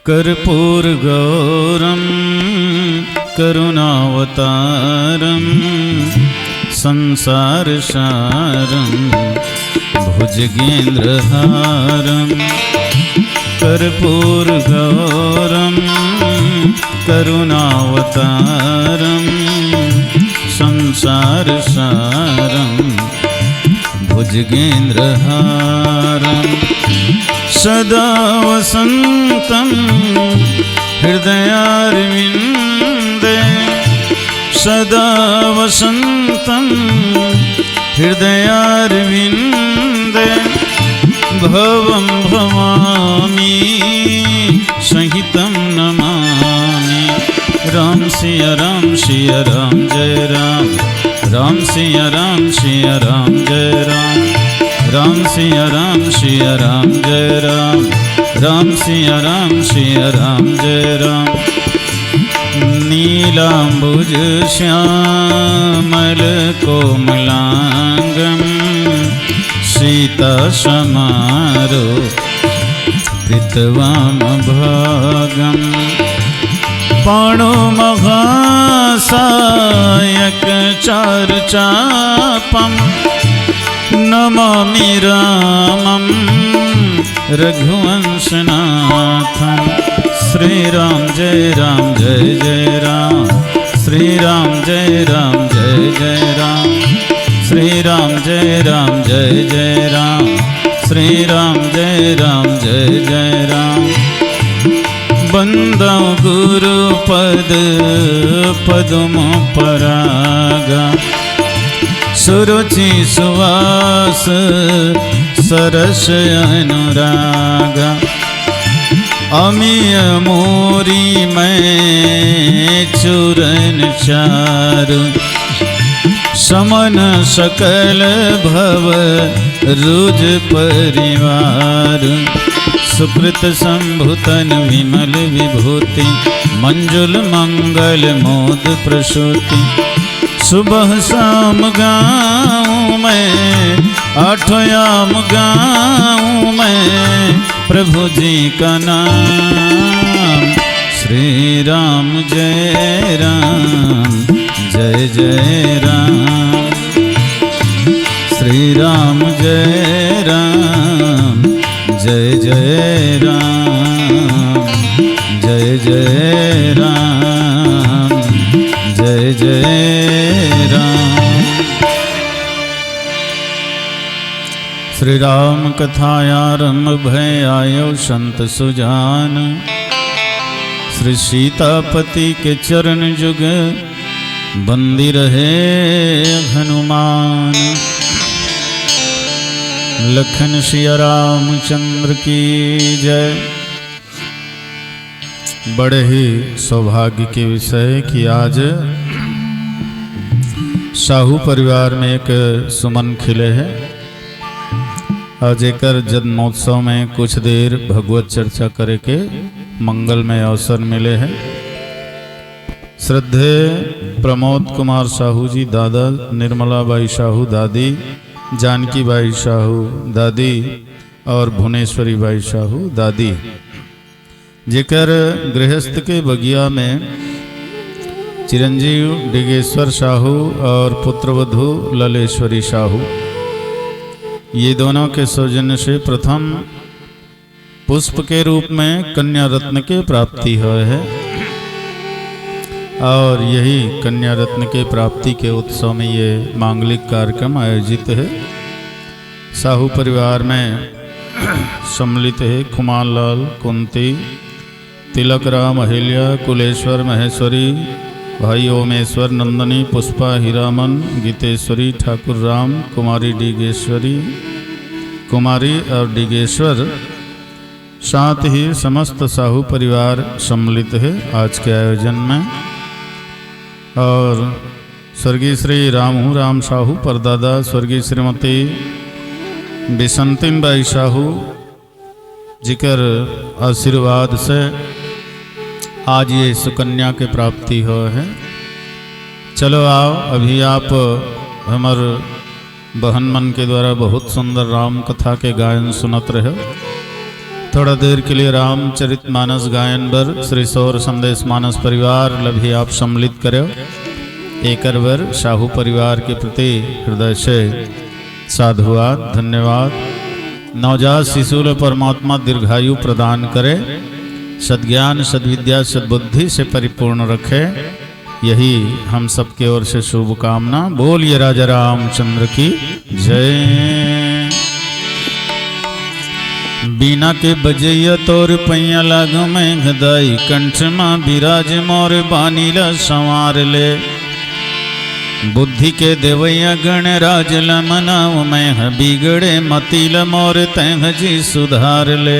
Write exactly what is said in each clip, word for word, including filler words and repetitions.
कर्पूर गौरम करुणावतारम संसार सारम भुजगेंद्र हारम। कर्पूर गौरम करुणावतारम संसार सारम भुजगेंद्र हारम। सदा वसंतम हृदयारविंदे सदा वसंतम हृदयारविंदे भवम भवामी सहितम नमामी। राम सिया राम सिया राम जय राम। राम सिया राम सिया राम जय राम। राम सिया राम सिया राम जय राम। राम सिया राम सिया राम जय राम। नीलांबुज श्यामल कोमलांगम सीता समारो पितवाम भागम। पाणो महासायक चार चापम नमामि रामम रघुवंश नाथम। श्री राम जय राम जय जय राम। श्री राम जय राम जय जय राम। श्री राम जय राम जय जय राम। श्री राम जय राम जय जय राम। बंदौ गुरु पद पद्म परागा। सुरुचि सुवास सरस अनुरागा। अमिय मोरी मैं चूरन चारु। समन सकल भव रुज परिवार। सुकृत संभुतन विमल विभूति। मंजुल मंगल मोद प्रसूति। सुबह शाम गाऊं मैं आठों याम गाऊं मैं प्रभु जी का नाम। श्री राम जय राम जय जय राम। श्री राम जय राम जय जय राम। जय जय राम जय जय राम। श्री राम कथा आरंभ भय आयो संत सुजान। श्री सीतापति के चरण जुग बंदी रहे हनुमान। लखन सिया रामचंद्र की जय। बड़े ही सौभाग्य के विषय कि आज साहू परिवार में एक सुमन खिले हे। आज एकर जन्मोत्सव में कुछ देर भगवत चर्चा करे के मंगलमय अवसर मिले हे। श्रद्धेय प्रमोद कुमार साहू जी दादा, निर्मला बाई साहू दादी, जानकी बाई साहू दादी और भुवनेश्वरी बाई साहू दादी, जेकर गृहस्थ के बगिया में चिरंजीव डिगेश्वर साहू और पुत्रवधू ललेश्वरी साहू, ये दोनों के सौजन्य से प्रथम पुष्प के रूप में कन्या रत्न के प्राप्ति होय हे और यही कन्या रत्न के प्राप्ति के उत्सव में ये मांगलिक कार्यक्रम आयोजित हे। साहू परिवार में सम्मिलित हे खुमानलाल, कुंती, तिलक राम, अहिल्या, कुलेश्वर, महेश्वरी, भाई ओमेश्वर, नंदनी, पुष्पा, हीरामन, गीतेश्वरी, ठाकुर राम, कुमारी डिगेश्वरी, कुमारी और डिगेश्वर, साथ ही समस्त साहू परिवार सम्मिलित हे आज के आयोजन में। और स्वर्गीय श्री रामू राम साहू परदादा, स्वर्गीय श्रीमती बिसंतिम बाई साहू, जिकर आशीर्वाद से आज ये सुकन्या के प्राप्ति होय हे। चलो आओ, अभी आप हमर बहन मन के द्वारा बहुत सुंदर राम कथा के गायन सुनत रहे। थोड़ा देर के लिए रामचरित मानस गायन बर श्री सौर संदेश मानस परिवार ल भी आप सम्मिलित करेव। एकर बर साहू परिवार के प्रति हृदय से साधुवाद, धन्यवाद। नवजात शिशु ल परमात्मा दीर्घायु प्रदान करे, सद्ज्ञान, सद्विद्या, सद्बुद्धि से परिपूर्ण रखे, यही हम सबके ओर से शुभकामना। बोलिए राजा रामचंद्र की जय। बीना के बजैया तोर पैया लागो मेघ दाई, कंठ मा बिराज मोर बानी ल संवार ले। बुद्धि के देवैया गणराज ल मनाव मेघ, बिगड़े मति ल मोर तेंघ जी सुधार ले।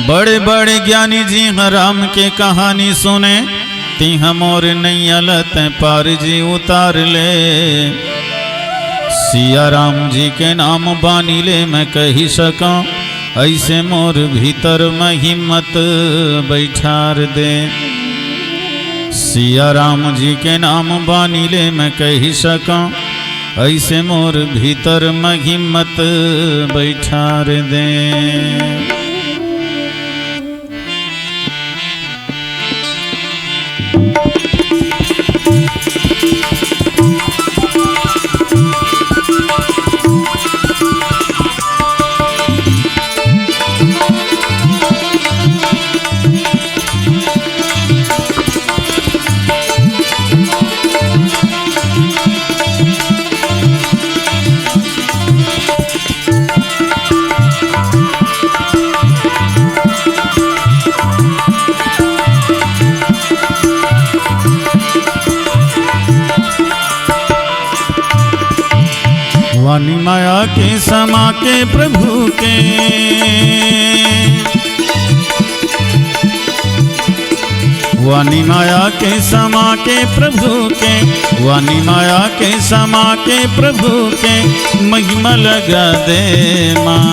बड़े बड़े ज्ञानी जी ह राम के कहानी सुने, तिह मोर नैया ल तैं पार जी उतार ले। सिया राम जी के नाम बानी ले मैं कहि सकौं, अइसे मोर भीतर म हिम्मत बइठार दे। सिया राम जी के नाम बानी ले मैं कहि सकौं, अइसे मोर भीतर म हिम्मत बइठार दे। वाणी माया के समा के प्रभु के, वाणी माया के समा के प्रभु के, वाणी माया के समा के प्रभु के, महिमा लगा दे माँ,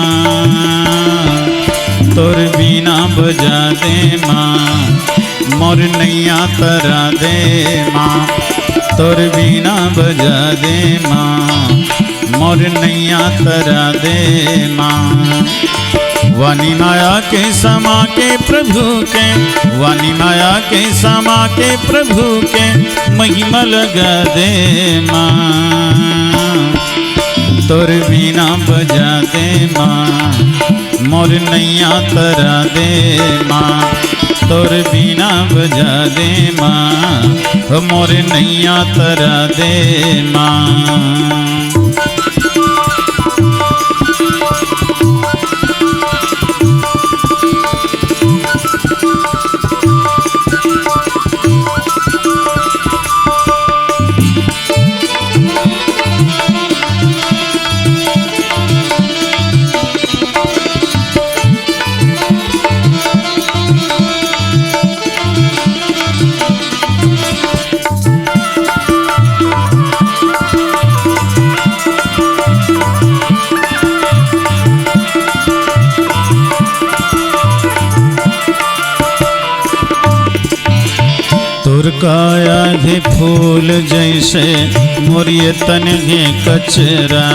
तोर बीना बजा दे माँ, मोर नैया तरा दे माँ, तोर बीना बजा दे माँ, मोर नैया तरा दे माँ। वाणी माया के समा के प्रभु के, वाणी माया के समा के प्रभु के, महिमा लगा दे माँ, तोर बीना बजा दे माँ, मोर नैया तरा दे माँ, तोर बीना बजा दे माँ, ओ मोर नैया तरा दे माँ। तोर काया घे फूल जइसे मोर ये तन घे कचरा।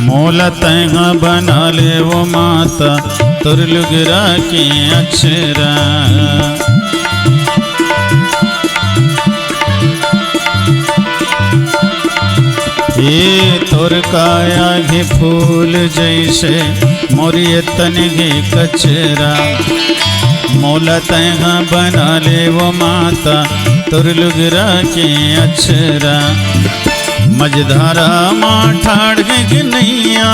मोला तैं हा बना ले वो माता, तोर लुगरा के अचरा। ए तोर काया घे फूल जइसे, मोर ये तन घे कचरा। मोला तैं हा बना ले वो माता, तोर लुगरा के अचरा। मझधारा मा ठाड़ घे नैया,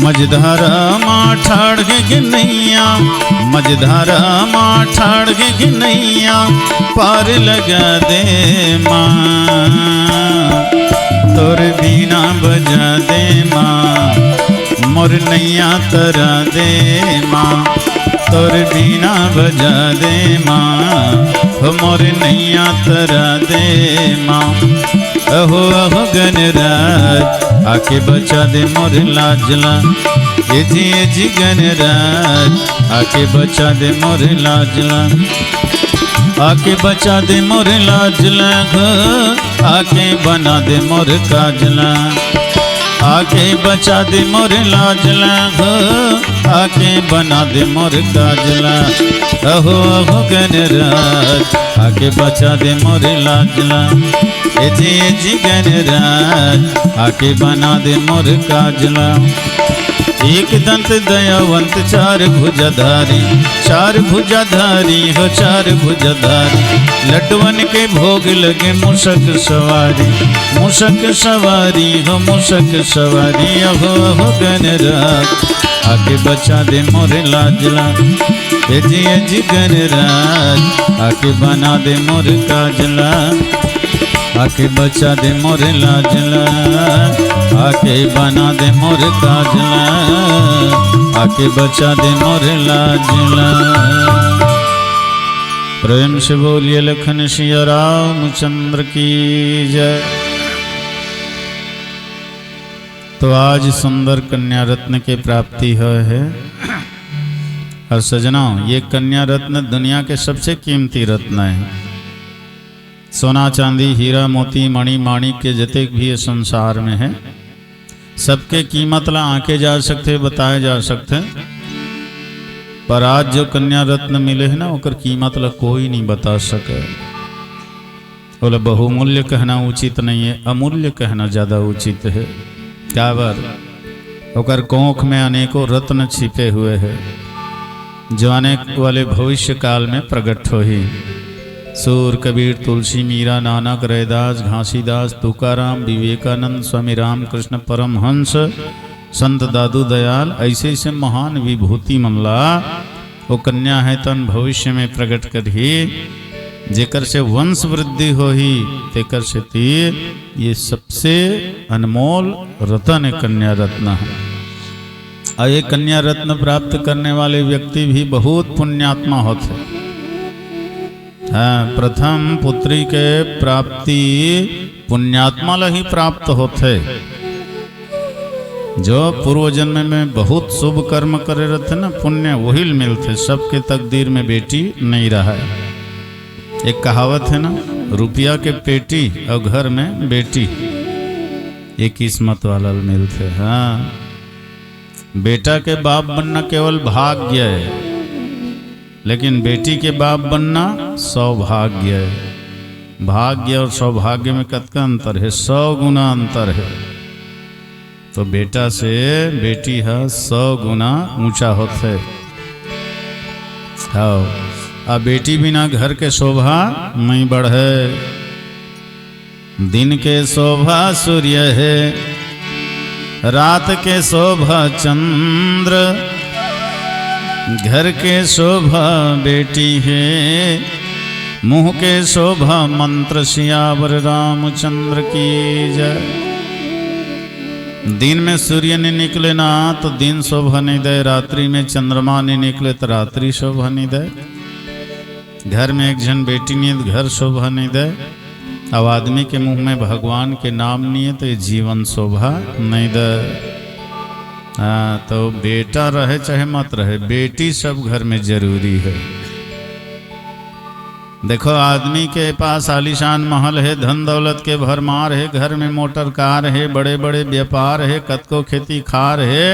मझधारा मा ठाड़ घे नैया, मझधारा मा ठाड़ घे नैया, पार लगा दे माँ, तोर बीना बजा दे माँ, मोर नैया तरा दे माँ, तोर बीना बजा दे माँ, हो मोर नैया तरा दे माँ। अहो अहो गणराज, आके बचा दे मोर लाज ला। ए जी ए जी गणराज, आके बचा दे मोर लाज ला, आके बचा दे मोर लाज ला, घो, आके बना दे मोर काज ला। आके बचा दे मोर लाज ला, घो, आके बना दे मोर काज ला। अहो अहो गणराज, आके बचा दे मोर लाज ला। ए जी ए जी गणराज, आके बना दे मोर काज ला। एक दंत दयावंत चार भुजाधारी, चार भुजाधारी हो चार भुजाधारी। लड्डुवन के भोग लगे मूसक सवारी, मूसक सवारी हो मूसक सवारी। अहो अहो गणराज, आके बचा दे मोर लाज ला। ए जी ए जी गणराज, आके बना दे मोर काज ला। आके बचा दे मोर लाज ला, आके बना दे मोर काज ला, आके बचा दे मोर लाज ला। प्रेम से बोलिए लखन सिया रामचंद्र की जय। तो आज सुंदर कन्या रत्न के प्राप्ति होय हे। और सजनों, ये कन्या रत्न दुनिया के सबसे कीमती रत्न हे। सोना, चांदी, हीरा, मोती, मणि, माणिक के जतेक भी ये संसार में हे, सबके कीमत ला आंके जा सकथे, बताए जा सकथे, पर आज जो कन्या रत्न मिले हे ना, ओकर कीमत ला कोई नहीं बता सके। ओला बहुमूल्य कहना उचित नहीं हे, अमूल्य कहना ज्यादा उचित हे। काबर? ओकर कोख में अनेकों रत्न छिपे हुए हे, जो आने वाले भविष्य काल में प्रकट होही। सूर, कबीर, तुलसी, मीरा, नानक, रैदास, घासीदास, तुकाराम, विवेकानंद, स्वामी रामकृष्ण परमहंस, संत दादू दयाल, ऐसे ऐसे महान विभूति मन ला वो कन्या हे तन भविष्य में प्रकट करही, जेकर से वंश वृद्धि होही, तेकर सेती ये सबसे अनमोल रतन हे कन्या रत्न हे। और ये कन्या रत्न प्राप्त करने वाले व्यक्ति भी बहुत पुण्यात्मा होथे। हाँ, प्रथम पुत्री के प्राप्ति पुण्यात्मा ला ही प्राप्त होथे। जो पूर्व जन्म में बहुत शुभ कर्म करे रहथे ना, पुण्य वही ल मिलथे। सबके तकदीर में बेटी नहीं रहे। एक कहावत हे ना, रुपया के पेटी और घर में बेटी, ये किस्मत वाला ल मिलथे। हाँ, बेटा के बाप बनना केवल भाग्य हे, लेकिन बेटी के बाप बनना सौभाग्य हे। भाग्य और सौभाग्य में कतका अंतर हे? सौ गुना अंतर हे। तो बेटा से बेटी ह सौ गुना ऊंचा होथे। हाँ, आ बेटी बिना घर के शोभा नहीं बढ़े। दिन के शोभा सूर्य हे, रात के शोभा चंद्र, घर के शोभा बेटी हे, मुंह के शोभा मंत्र। सियावर रामचंद्र की जय। दिन में सूर्य नहीं निकले ना, तो दिन शोभा नहीं दे, रात्रि में चंद्रमा नहीं निकले, तो रात्रि शोभा नहीं दे। घर में एक झन बेटी नहीं हे, तो घर शोभा नहीं दे। अब आदमी के मुंह में भगवान के नाम नहीं हे, तो ये जीवन शोभा नहीं दे। हाँ, तो बेटा रहे चाहे मत रहे, बेटी सब घर में जरूरी हे। देखो, आदमी के पास आलीशान महल हे, धन दौलत के भरमार हे, घर में मोटर कार हे, बड़े-बड़े व्यापार हे, कतको खेती खार हे,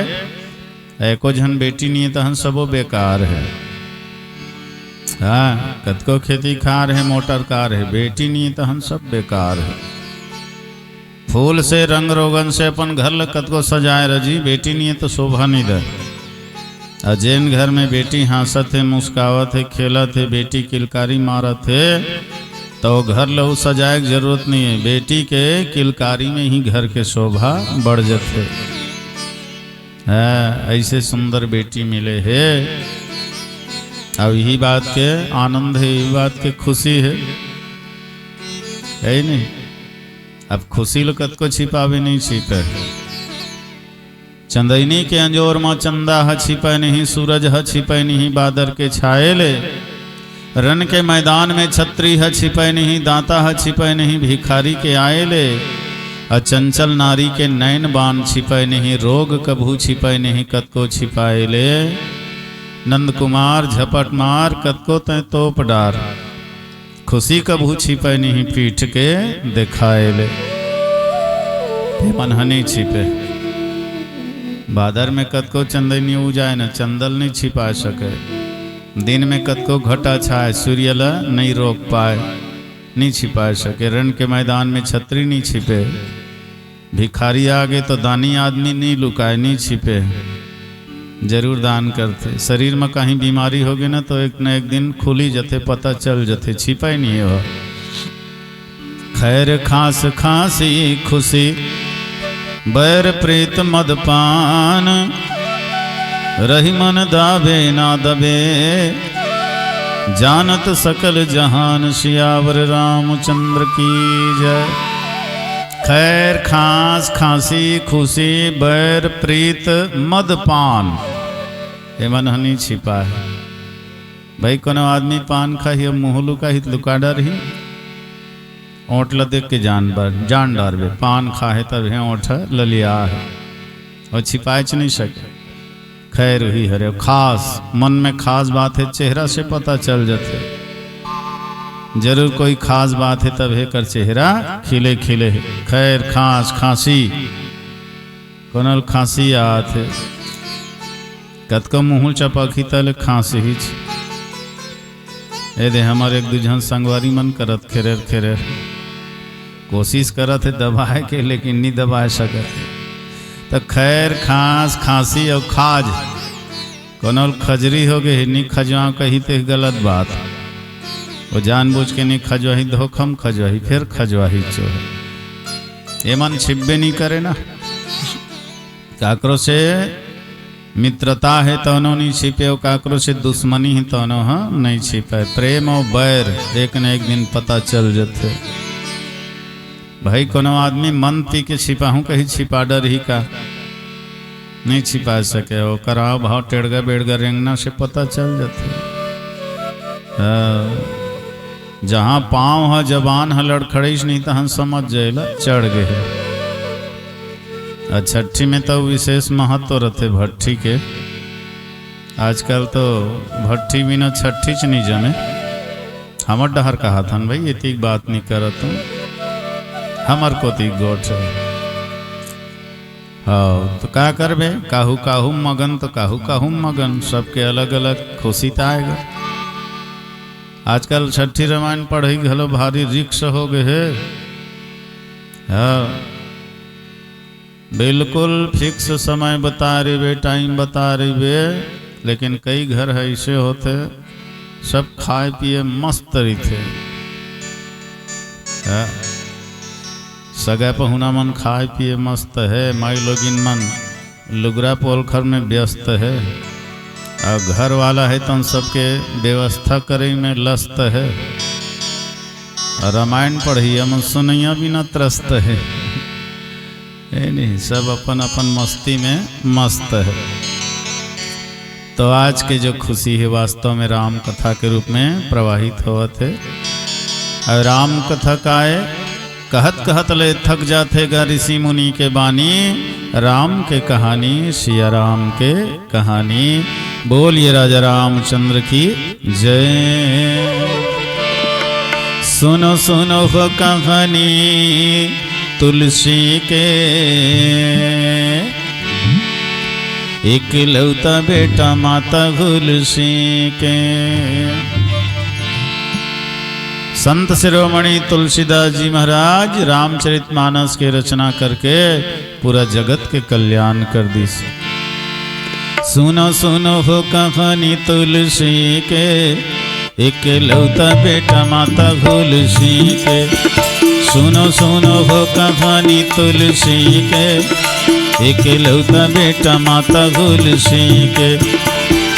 एको झन बेटी नहीं हे, तहन सबो बेकार हे। हाँ, कतको खेती खार हे, मोटर कार हे, बेटी नहीं हे, तहन सब बेकार हे। फूल से, रंग रोगन से अपन घर ल कतको सजाए रह जी, बेटी नहीं हे तो शोभा नहीं दे। अउ जेन घर में बेटी हाँसत हे, मुस्कावत हे, खेलत हे, बेटी किलकारी मारत हे, तो घर ल उ सजाए के जरूरत नहीं हे। बेटी के किलकारी में ही घर के शोभा बढ़ जथे। हाँ, ऐसे सुंदर बेटी मिले हे। अब यही बात के आनंद हे, यही बात के खुशी हे, हे नहीं? अब खुशी ल कतको छिपावे नहीं छिपे। चंदैनी के अंजोर म चंदा ह छिपय नहीं, सूरज ह छिपय नहीं बादर के छाये ले। रन के मैदान में छतरी ह छिपय नहीं, दांता ह छिपय नहीं भिखारी के आये ले। अउ चंचल नारी के नैन बान छिपय नहीं, रोग कभू छिपय नहीं कतको छिपाये ले। नंद कुमार झपट मार, कतको तैं तोप डार। खुशी कभू छिपै नहीं पीठ के देखाए ले। ते मन ह नहीं छिपे। बादर में कतको चंदनी उजाए न, चंदा ल नहीं छिपा सके। दिन में कतको घटा छाए, सूर्य ल नहीं रोक पाए, नहीं छिपा सके। रण के मैदान में छतरी नहीं छिपे। भिखारी आगे तो दानी आदमी नहीं लुकाए, नहीं छिपे, जरूर दान करथे। शरीर में कहीं बीमारी होगे ना, तो एक न एक दिन खुली जथे, पता चल जथे, छिपा ही नहीं हो। खैर खांस खांसी खुशी, बैर प्रीत मद पान, रही मन दाबे ना दबे, जानत सकल जहान। सियावर रामचंद्र की जय। खैर खांस खांसी खुशी, बैर प्रीत मद पान, एमन ह नहीं छिपा हे। भाई, कोनो आदमी पान खाही, अब मुंह लुकाही त लुका डरही। ओंठ ल देख के जान बर, जान डारबे, पान खाहे तब हे ओंठ ललिया हे, और छिपाए च नहीं सके। खैर उही हरे, खास मन में खास बात हे, चेहरा से पता चल जथे। जरूर कोई खास बात हे, तब हे कर चेहरा खिले खिले हे। खैर खांस खांसी, कोनो ल खांसी आत हे, कतको मुंह चपकही तले खांसी ही। ए दे, हमर एक दू झन संगवारी मन करत खेरेर खेरेर कोशिश करत हे दबाए के, लेकिन नहीं दबाए सकत। तो खैर खांस खांसी और खाज, कोनो ल खजरी होगे हे, नहीं खजवाओं कही ते गलत बात। वो जानबूझ के नहीं खजवाही, धोखम खजवाही, फिर खजवाही चो हे। एमन छिपबे नहीं करे ना। काकरो से मित्रता हे तौनो नहीं छिपे, और काकरो से दुश्मनी हे तौनो ह नहीं छिपे। प्रेम और बैर एक न एक दिन पता चल जथे। भाई, कोनो आदमी मन ती के छिपाहूं कही, छिपा डरही का? नहीं छिपा सके। ओकर हाव भाव टेड़गा बेड़गा रेंगना से पता चल जथे। हाँ, जहाँ पाँव ह, जबान ह लड़खड़ाइस नहीं, तहन समझ जाए ला चढ़ गे हे। आ छट्ठी में तो विशेष महत्व रथे भट्ठी के। आजकल तो भट्ठी बिना छट्ठी च नहीं जमे। हमर डहर कहाथन भाई, एतिक बात नहीं करत हूँ, हमर कोती गोठ हे। हाँ, तो का करबे, काहू काहू मगन तो काहू काहू मगन, सबके अलग अलग खुशी त आएगा। आजकल छट्ठी रामायण पढ़ई घलो भारी रिक्स हो गे हे। हाँ, बिल्कुल फिक्स समय बता रहिबे, टाइम बता रहिबे, लेकिन कई घर ह अइसे होथे, सब खाए पिए मस्त रहिथे। हाँ, सगा पहुना मन खाए पिए मस्त हे, माई लोगिन मन लुगरा पोलखर में व्यस्त हे, अउ घर वाला हे तन सबके व्यवस्था करे में लस्त हे। अउ रामायण पढ़इया मन सुनइया बिना त्रस्त हे। ए नहीं, सब अपन अपन मस्ती में मस्त हे। तो आज के जो खुशी हे, वास्तव में राम कथा के रूप में प्रवाहित होवत हे। अउ राम कथा का ए, कहत कहत ले थक जाथे गा ऋषि मुनि के बानी, राम के कहानी, सिया राम के कहानी। बोलिए राजा रामचंद्र की जय। सुनो सुनो हो कहानी तुलसी के, एकलौता बेटा माता तुलसी के। संत शिरोमणि तुलसीदास जी महाराज रामचरितमानस के रचना करके पूरा जगत के कल्याण कर दिस। सुनो सुनो हो कहानी तुलसी के, एकलौता बेटा माता तुलसी के। सुनो सुनो हो कहानी तुलसी के, एकलौता बेटा माता तुलसी के।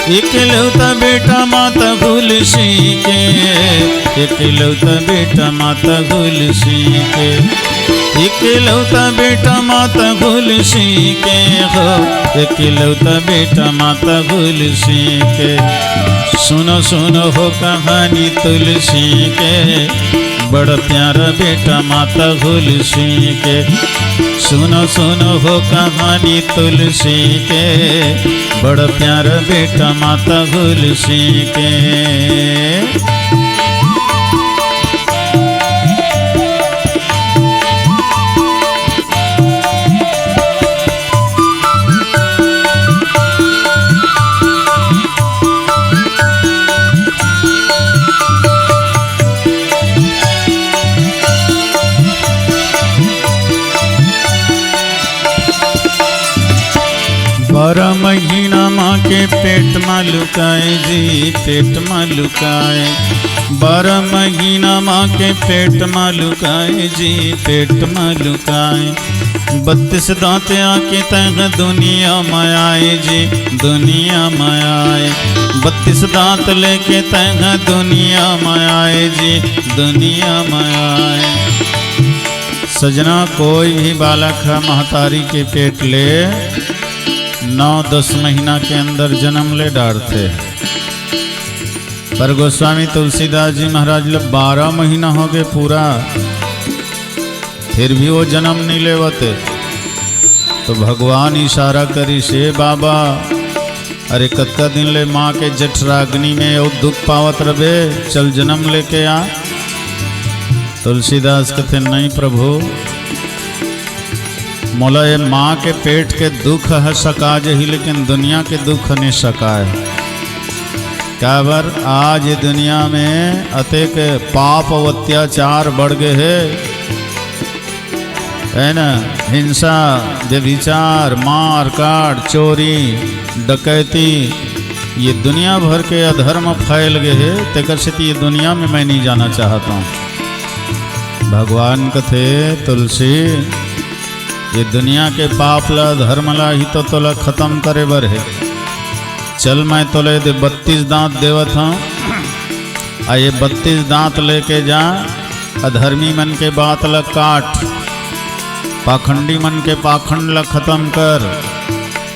एकलौता बेटा माता तुलसी के, एकलौता बेटा माता तुलसी के। एकलौता बेटा माता तुलसी के हो, एकलौता बेटा माता तुलसी के। सुनो सुनो हो कहानी तुलसी के, बड़ प्यारा बेटा माता तुलसी के। सुनो सुनो हो कहानी तुलसी के, बड़ प्यारा बेटा माता तुलसी के। बारह महीना माँ के पेट मा लुकाए जी, पेट मा लुकाए। बारह महीना माँ के पेट मा लुकाए जी, पेट मा लुकाए। बत्तीस दांत आके तैं दुनिया मा आए जी, दुनिया मा आए। बत्तीस दांत लेके तैं दुनिया मा आए जी, दुनिया मा आए। सजना, कोई भी बालक ह महतारी के पेट ले नौ दस महीना के अंदर जन्म ले डारथे, पर गोस्वामी तुलसीदास जी महाराज ल बारह महीना होगे पूरा, फिर भी वो जन्म नहीं लेवत हे। तो भगवान इशारा करिस, "ए बाबा, अरे कतका दिन ले माँ के जठराग्नि में अउ दुख पावत रबे, चल जन्म लेके आ।" तुलसीदास कथे, "नहीं प्रभु, मोला ये माँ के पेट के दुख ह सका जही, लेकिन दुनिया के दुख नहीं सकाय।" काबर आज ये दुनिया में अतेक पाप अउ अत्याचार बढ़ गए हे, है ना? हिंसा, व्यभिचार, मार काट, चोरी, डकैती, ये दुनिया भर के अधर्म फैल गए हे, तेकर सेती ये दुनिया में मैं नहीं जाना चाहता हूँ। भगवान कथे, "तुलसी, ये दुनिया के पाप ला, धर्म ला ही तो तोला खत्म करे बर हे। चल, मैं तोला ये दे बत्तीस दांत देवत हूँ, आ ये बत्तीस दांत लेके जा, अधर्मी मन के बात ला काट, पाखंडी मन के पाखंड ला खत्म कर,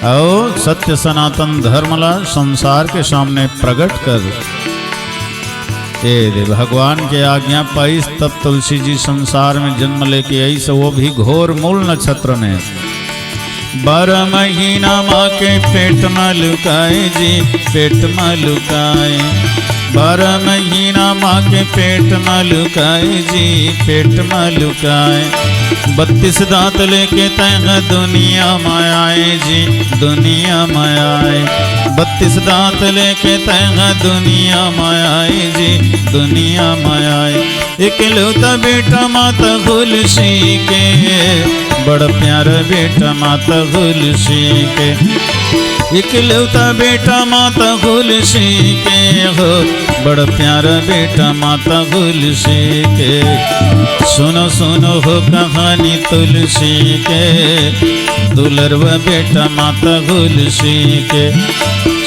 अउ सत्य सनातन धर्म ला संसार के सामने प्रगट कर।" ए दे भगवान के आज्ञा पाइस, तब तुलसी जी संसार में जन्म लेके आइस, वो भी घोर मूल नक्षत्र में। बारह महीना माँ के पेट मा लुकाए जी, पेट मा लुकाए। बारह महीना माँ के पेट मा लुकाए जी, पेट मा लुकाए। बत्तीस दांत लेके तैं दुनिया मा आए जी, दुनिया मा आए। बत्तीस दांत लेके तैं दुनिया मा आए जी, दुनिया मा आए। इकलौता बेटा माता तुलसी के, बड़ प्यारा बेटा माता तुलसी के। इकलौता बेटा माता तुलसी के हो, बड़ प्यारा बेटा माता तुलसी के। सुनो सुनो हो कहानी तुलसी के, दुलरवा बेटा माता तुलसी के।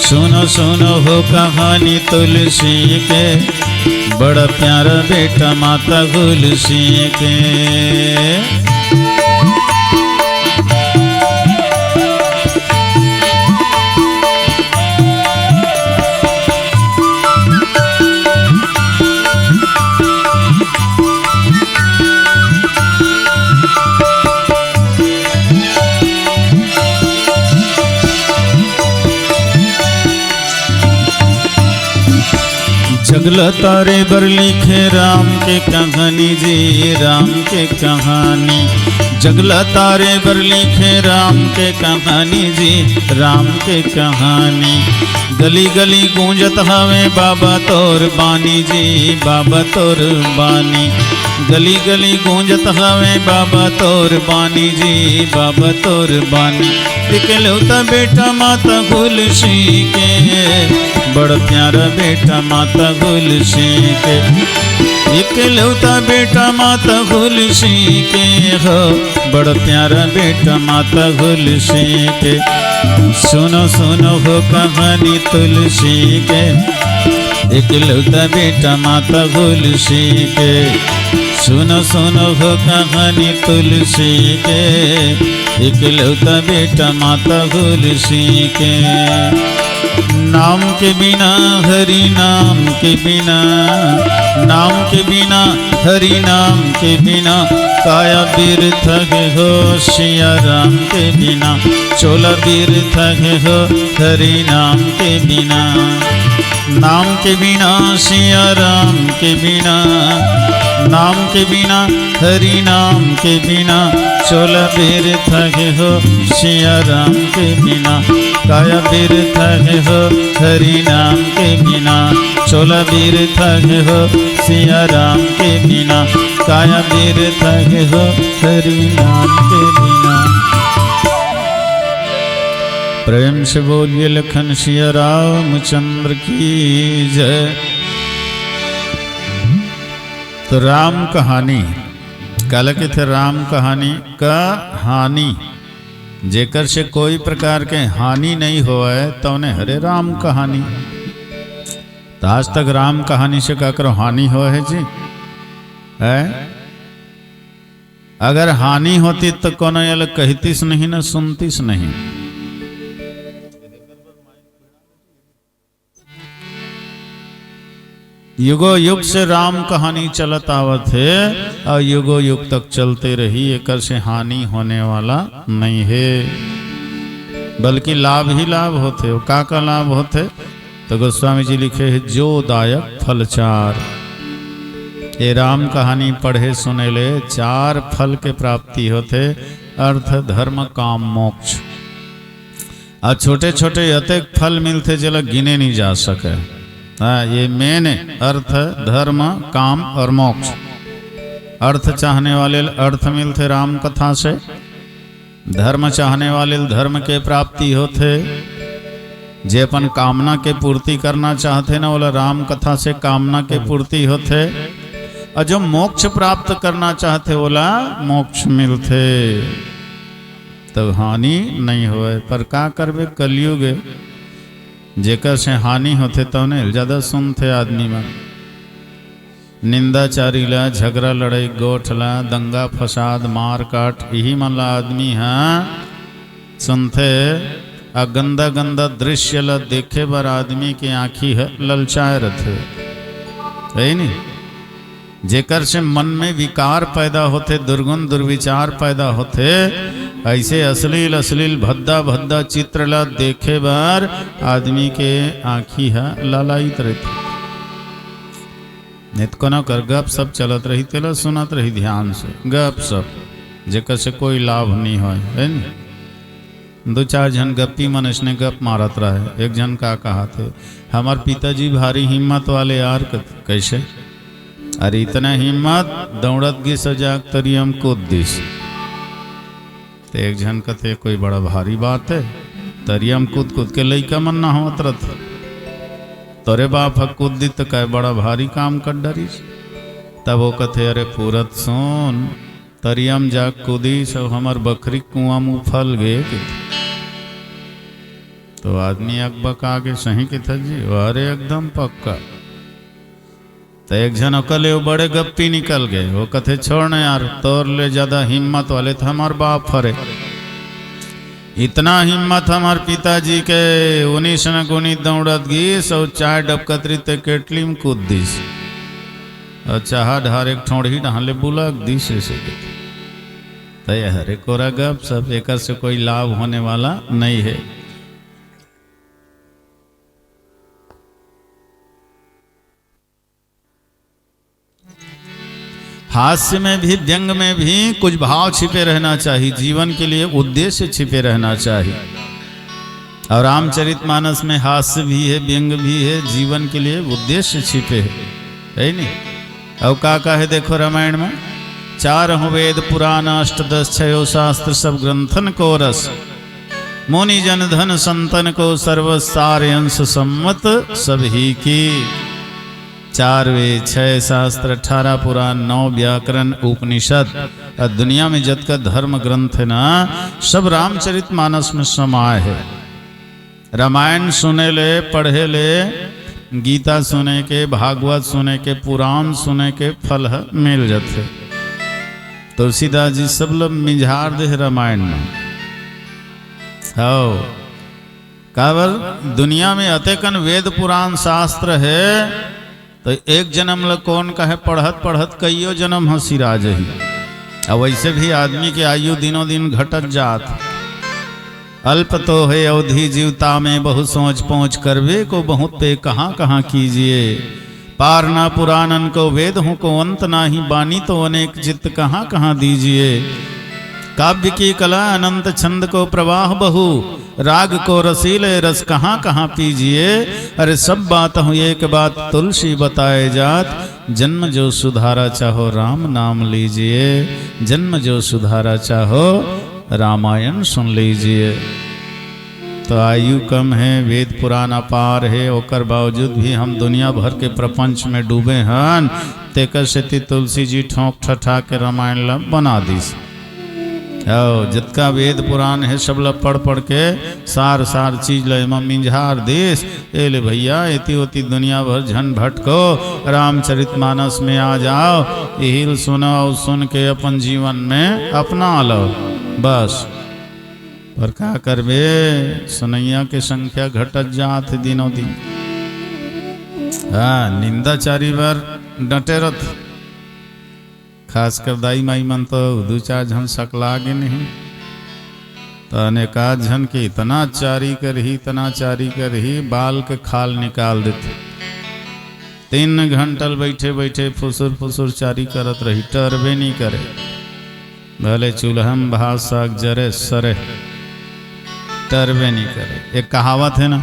सुनो सुनो हो कहानी तुलसी के, बड़ा प्यारा बेटा माता तुलसी के। जगला तारे बर लिखे राम के कहानी जी, राम के कहानी। जगला तारे बर लिखे राम के कहानी जी, राम के कहानी। गली गली गूंजत हवे बाबा तोर बानी जी, बाबा तोर बानी। गली गली गूंजत हवे बाबा तोर बानी जी, बाबा तोर बानी। इकलौता बेटा माता तुलसी के, बड़ प्यारा बेटा माता तुलसी के। इकलौता बेटा माता तुलसी के हो, बड़ प्यारा बेटा माता तुलसी के। सुनो सुनो हो कहानी तुलसी के, इकलौता बेटा माता तुलसी के। सुनो सुनो हो कहानी तुलसी के, इकलौता बेटा माता तुलसी के। नाम के बिना, हरि नाम के बिना, नाम के बिना, हरि नाम के बिना, काया बिरथा गे हो सिया राम के बिना, चोला बिरथा गे हो हरि नाम के बिना। नाम के बिना सिया राम के बिना, नाम के बिना, हरि नाम के बिना, चोला बिरथा गे हो सिया राम के बिना, काया बिरथा गे हो हरि नाम के बिना, चोला बिरथा गे हो सिया राम के बिना, काया बिरथा गे हो हरि नाम के बिना। प्रेम से बोलिए लखन सिया रामचंद्र की जय। तो राम कहानी, काला कथे राम कहानी, कहानी, जेकर से कोई प्रकार के हानि नहीं होए, तौने हरे राम कहानी। तो आज तक राम कहानी से काकरो हानि होए है जी? है? अगर हानि होती तो कोनो ये लोग कहतीस नहीं ना, सुनतीस नहीं। युगो युग से राम कहानी चलत आवत हे और युगो युग तक चलते रही, एकर से हानि होने वाला नहीं है, बल्कि लाभ ही लाभ होथे। वो का का लाभ होथे? तो गोस्वामी जी लिखे हैं, जो दायक फल चार। ये राम कहानी पढ़े सुने ले चार फल के प्राप्ति होथे, अर्थ, धर्म, काम, मोक्ष। आ छोटे-छोटे अतेक फल मिलथे, जेला गिने नहीं जा सके। हाँ, ये मेन है, अर्थ, धर्म, काम और मोक्ष। अर्थ चाहने वाले ल अर्थ मिलथे राम कथा से, धर्म चाहने वाले ल धर्म के प्राप्ति होथे, जे अपन कामना के पूर्ति करना चाहथे ना, ओला राम कथा से कामना के पूर्ति होथे, और जो मोक्ष प्राप्त करना चाहथे, ओला मोक्ष मिलथे। तब हानि नहीं होए। पर का करबे, कलयुग ए, जेकर से हानि होथे तौने ल ज्यादा सुनथे आदमी मन। निंदाचारी ला, झगड़ा लड़ाई, गोठ ला, दंगा फसाद, मार काट, इही मन ला आदमी ह सुनथे। आ गंदा गंदा दृश्य ला देखे बर आदमी के आँखी ह ललचाए रथे, है नी? जेकर से मन में विकार पैदा होथे, दुर्गुण दुर्विचार पैदा होथे, ऐसे अश्लील अश्लील भद्दा भद्दा चित्र ला देखे बर आदमी के आँखी ह लालायित रहिथे। नहीं तो कोनो कर गप सप चलत रही, तेला सुनत रही ध्यान से, गप सप, जेकर से कोई लाभ नहीं होय, है नी? दो चार झन गप्पी मन अइसने गप मारत रहे। एक झन का कहाथे, "हमर पिताजी भारी हिम्मत वाले यार।" क-, "कैसे?" "अरे इतना हिम्मत, दौड़त गिस अउ जाके तरिया म कूद दिस।" ते एक झन कथे, "कोई बड़ा भारी बात है, तरिया म कूद कूद के लइका मन नहावत रथे। तोरे बाप ह कूद दिस त काय बड़ा भारी काम कर डरिस।" तब वो कथे, "अरे पूरत सुन, तरिया म जा कूदिस अउ हमर बखरी कुआं म उफल गे।" तो आदमी अकबका के, "सही कथस जी?" "अरे एकदम पक्का।" तो एक झन ओकर ले वो बड़े गप्पी निकल गे। वो कथे, "छोड़ न यार, तोर ले ज्यादा हिम्मत वाले तो हमर बाप हरे। इतना हिम्मत हमर पिताजी के, उनिस न गुनी दौड़त गिस अउ चाय डबकत रहिते केटली म कूद दिस। अउ चाहा ढारे के ठोड़ही डहान ले बुलक दिस," ऐसे कथे। त ये हरे कोरा गप सप, एकर से कोई लाभ होने वाला नहीं है। हास्य में भी, व्यंग में भी कुछ भाव छिपे रहना चाहिए। जीवन के लिए उद्देश्य छिपे रहना चाहिए। और रामचरितमानस में हास्य भी है, व्यंग भी है, जीवन के लिए उद्देश्य छिपे है, है नहीं? और का का है देखो रामायण में, "चारहु वेद पुराण अष्ट दस छयो शास्त्र सब ग्रंथन को रस, मुनि जन धन संतन को सर्व सार अंश सम्मत सब ही की।" चार वेद, छह शास्त्र, अठारह पुराण, नौ व्याकरण, उपनिषद, अउ दुनिया में जतका धर्म ग्रंथ है ना, सब रामचरितमानस में समाय है। रामायण सुने ले, पढ़े ले, गीता सुने के, भागवत सुने के, पुराण सुने के फल ह मिल जथे। तुलसीदास जी सब ल मिंझार दे हे रामायण में। हव। काबर दुनिया में अतेकन वेद पुराण शास्त्र हे, त एक जनम ल कोन कहे, पढ़त पढ़त कइयो जनम ह सिरा जही। अउ वइसे भी आदमी के आयु दिनों दिन घटत जात। अल्प तो है अवधि जीवता में, बहु सोच पोंच करबे को बहुत पे कहाँ कहाँ कीजिए। पार ना पुराणन को वेद हूँ को अंत नाही, बानी तो अनेक चित्त कहाँ कहाँ दीजिए। काव्य की कला अनंत छंद को प्रवाह बहु, राग को रसीले रस कहाँ कहाँ पीजिए। अरे सब बात हूँ एक बात तुलसी बताए जात, जन्म जो सुधारा चाहो राम नाम लीजिए, जन्म जो सुधारा चाहो रामायण सुन लीजिए। तो आयु कम है, वेद पुराण अपार है, ओकर बावजूद भी हम दुनिया भर के प्रपंच में डूबे हन। तेकर सेती तुलसी जी ठोंक ठठा के रामायण ला बना दिस। अउ जतका वेद पुराण है, सब ला पढ़ पढ़ के सार सार चीज ला एमा मिंझार दिस। ए ले भैया, एती ओती दुनिया भर झन भटको, रामचरित मानस में आ जाओ, इही ल सुनो अउ सुन के अपन जीवन में अपना लो। बस। पर का करबे, सुनैया के संख्या घटत जात हे दिनों दिन। हाँ, निंदाचारी बर डटे रथ। खासकर दाई माई मन तो दू चार झन सकला गे नहीं। त अनेकाध झन के इतना चारी करही, इतना चारी करही, बाल के खाल निकाल देथे। तीन घंटा ल बैठे बैठे फुसुर फुसुर चारी करत रही, टरबे नहीं करे। भले चूल्हा में भात साग जरे सरे, टरबे नहीं करे। एक कहावत है ना,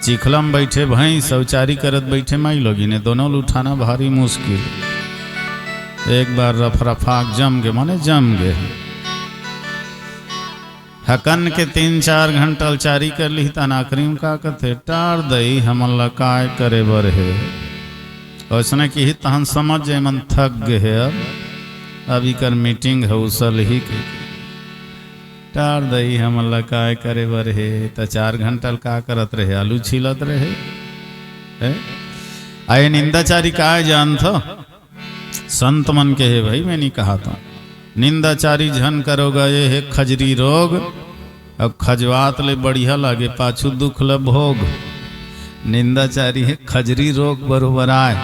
चिखला में बैठे भैंस अउ चारी करत बैठे माई लोगिन, ये दोनों ल उठाना भारी मुश्किल। एक बार रफरफाक जम गे, माने जम गे। हकन के तीन चार घंटा ल चारी कर लिही, तहन आखिरी में का कथे, "टार दई, हमन ला काय करे बर हे?" ओइसने किही, तहन समझ जाए, मन थक गे हे, अब, अब इकर मीटिंग हे, उसल ही के। "टार दई, हमन ला काय करे बर हे?" त चार घंटा ल का करत रहे? आलू छीलत रहे, हैं? आ ये निंदाचारी काय जानथो? संत मन के हे भाई, मैं नहीं कहा था। निंदाचारी झन करो गा, ये हे खजरी रोग। अब खजवात ले बढ़िया लागे, पाछू दुख ल भोग। निंदाचारी हे खजरी रोग बरोबर आय।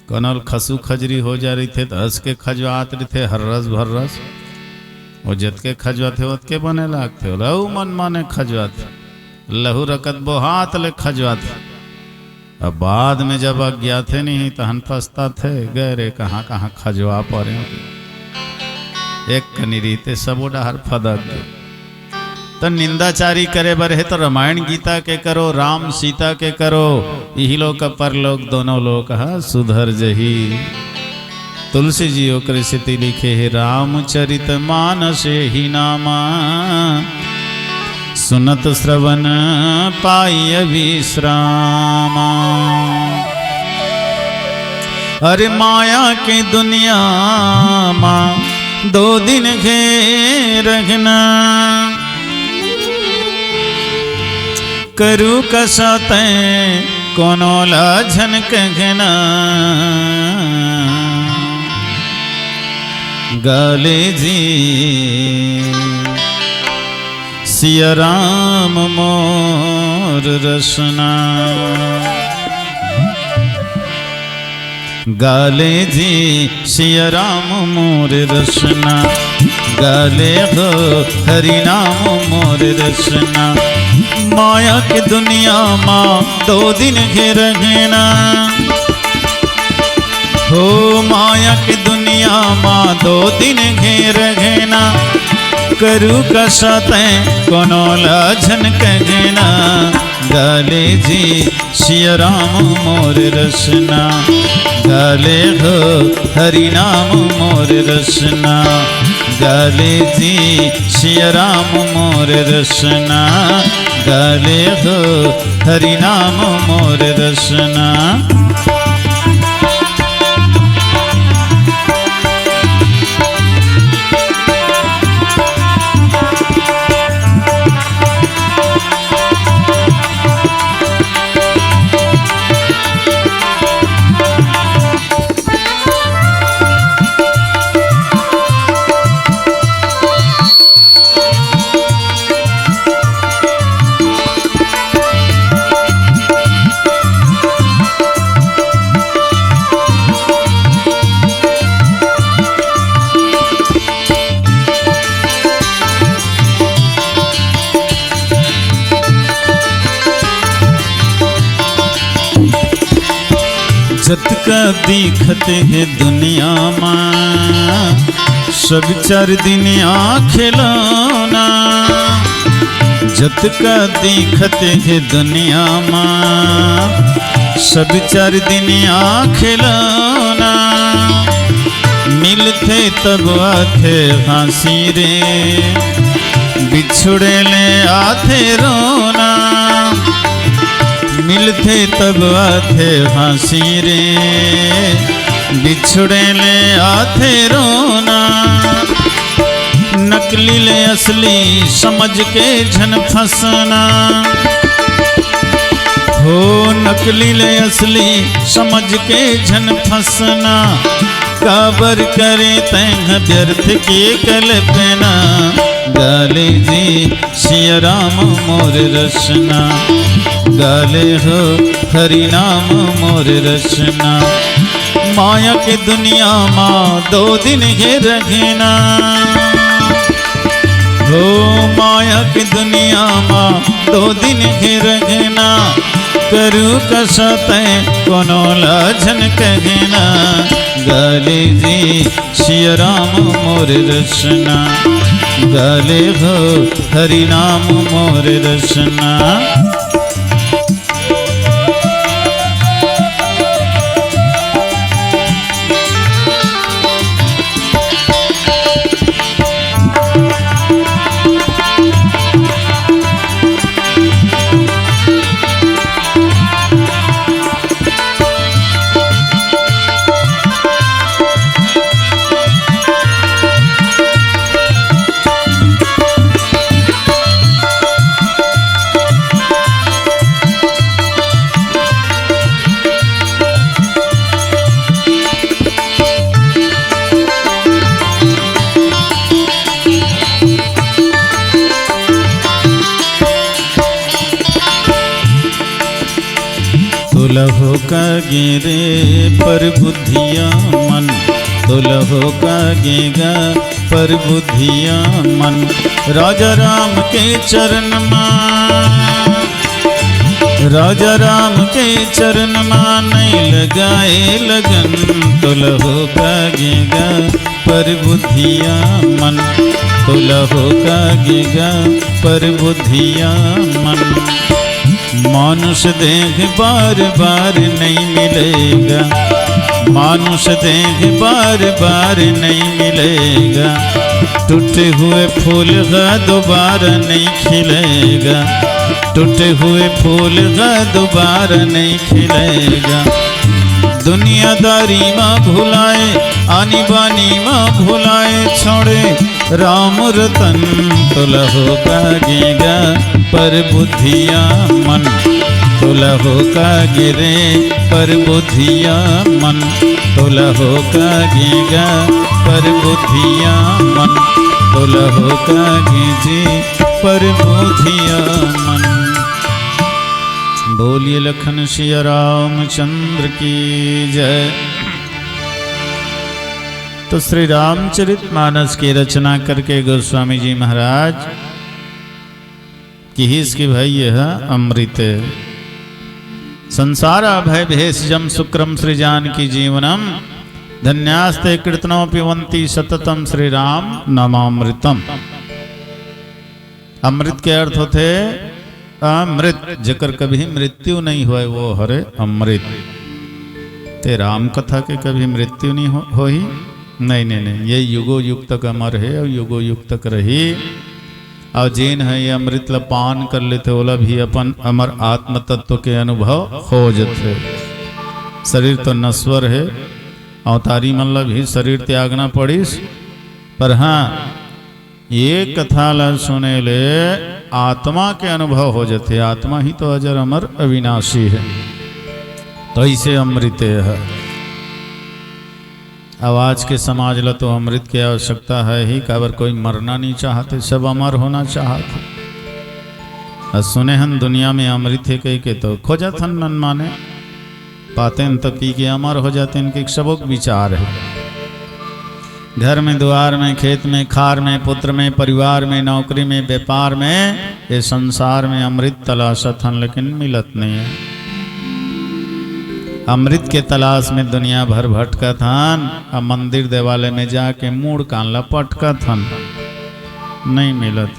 कोनो ल खसू खजरी हो जा रहिथे, त हंस के खजवात रहिथे, हर्रस भर्रस। वो जतके खजवाथे, ओतके बने लागथे। ओला अउ मनमाने खजवाथे। लहू रकत बोहात ले खजवाथे। अब बाद में जब अज्ञाते नहीं, तहन पछताथे, "गए रे, कहाँ, कहाँ खजवा परे।" एक कनी रीते सबो डहर फदक गे। त निंदाचारी करे बर हे, त रामायण गीता के करो, राम सीता के करो, इही लोक परलोक दोनों लोक ह सुधर जही। तुलसी जी ओकरे सेती लिखे हे, "रामचरित मानस एहि नामा, सुनत श्रवण पाई विश्रामा।" अरे माया के दुनिया मा दो दिन घेरघना, करू कसा तैं कोनो ला झन कहना। गा ले जी सिया राम मोर रसना। गा ले जी सिया राम मोर रसना, गा ले हो हरि नाम मोर रसना। माया के दुनिया मा दो दिन घेरघना, हो माया के दुनिया मा दो दिन घेरघना, करू कसा तैं कोनो ला झन कहना। गा ले जी सिया राम मोर रसना, गा ले हो हरि नाम मोर रसना। गा ले जी सिया राम मोर रसना, गा ले हो हरि नाम मोर रसना। जतका दिखत हे दुनिया मा, सब चार दिन आँख लौना। जतका दिखत हे दुनिया मा, सब चार दिन आँख लौना। मिलथे तब आथे हाँसी रे, बिछुड़े ले आथे रोना। मिलथे तब आथे हाँसी रे, बिछुड़े ले आथे रोना। नकली ले असली समझ के झन फंसना। हो नकली ले असली समझ के झन फंसना। काबर करे तैं व्यर्थ के कल्पना। गा ले जी सिया राम मोर रचना, गा ले हो हरि नाम मोर रचना। माया के दुनिया मा दो दिन हे रहना, हो माया के दुनिया मा दो दिन हे रहना। करू कसा तैं कोनो ला झन कहना, गा ले जी सिया राम मोर रचना, गा ले हो हरि नाम मोर रचना। तोला हो का गे रे पर बुद्धिया मन, तोला हो का गे गा पर बुद्धिया मन। राजा राम के चरण मा, राजा राम के चरण मा नहीं लगाए लगन। तोला हो का गे गा पर बुद्धिया मन, तोला हो का गे गा पर बुद्धिया मन। मानुष देह बार बार नहीं मिलेगा, मानुष देह बार बार नहीं मिलेगा। टूटे हुए फूल का दोबारा नहीं खिलेगा, टूटे हुए फूल का दोबारा नहीं खिलेगा। दुनियादारी मा भुलाए, आनी बानी मा भुलाए, छोड़े राम रतन। तोला हो का गे गा पर बुद्धिया मन, तोला हो का गे रे पर बुद्धिया मन, तोला हो का गे गा पर बुद्धिया मन, तोला हो का गे जी पर बुद्धिया मन। बोलिए लखन सिया रामचंद्र की जय। तो श्री रामचरित मानस के रचना करके गोस्वामी जी महाराज किहिस कि भाई यह अमृत है। संसार अभय भेषजम शुक्रम श्री जानकी जीवनम, धन्यास्ते कीर्तनो पिबंती सततम श्री राम नामामृतम। अमृत के अर्थ होथे अमृत, जेकर कभी मृत्यु नहीं होय, वो हरे अमृत। ते राम कथा के कभी मृत्यु नहीं हो, होही? नहीं, नहीं, नहीं, ये युगो युग तक अमर है और युगो युग तक रही। और जेन है ये अमृत ला पान कर लेथे, ओला भी अपन अमर आत्म तत्व के अनुभव हो जथे। शरीर तो नश्वर है, अवतारी मन ला भी शरीर त्यागना पड़िस, पर हाँ, ये कथा ला सुने ले आत्मा के अनुभव हो जथे। आत्मा ही तो अजर अमर अविनाशी है, तो इसे अमृत है। अब आज के समाज ला तो अमृत के आवश्यकता है ही, काबर कोई मरना नहीं चाहते, सब अमर होना चाहते। अब सुने हन दुनिया में अमृत है कह के, तो खोजत हन मन माने, पाते हैं तो पी के अमर हो जाते हैं, इनके सबक विचार है। घर में, द्वार में, खेत में, खार में, पुत्र में, परिवार में, नौकरी में, व्यापार में, ये संसार में अमृत तलाशत हन, लेकिन मिलत नहीं है। अमृत के तलाश में दुनिया भर भटकत हन, अब मंदिर देवालय में जाके मूड़ कान ला पटकत हन, नहीं मिलत।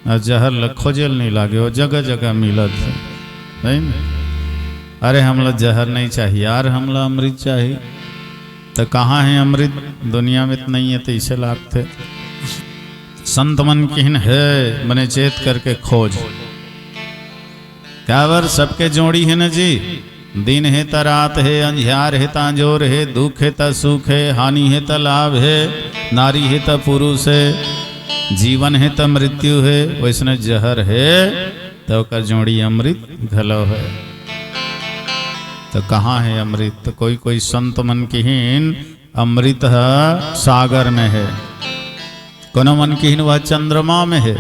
अउ जहर ल खोजे ल नहीं लागे, वो जगह जगह मिलत हे, नहीं? अरे, हमला जहर नहीं चाहिए यार, हमला अमृत चाहिए। त कहाँ हे अमृत? दुनिया में त नहीं हे, त इसे लागथे। संत मन किहिन हे, बने चेत करके खोज। काबर सबके जोड़ी हे न जी, दिन हे त रात हे, अंधियार हे त अंजोर हे, दुख हे त सुख हे, हानि हे त लाभ हे, नारी हे त पुरुष हे, जीवन हे त मृत्यु हे। वैसने जहर हे त ओकर जोड़ी अमृत घलो हे। त कहाँ हे अमृत? त कोई कोई संत मन किहिन अमृत ह सागर में हे, कोनो मन किहिन वह चंद्रमा में हे,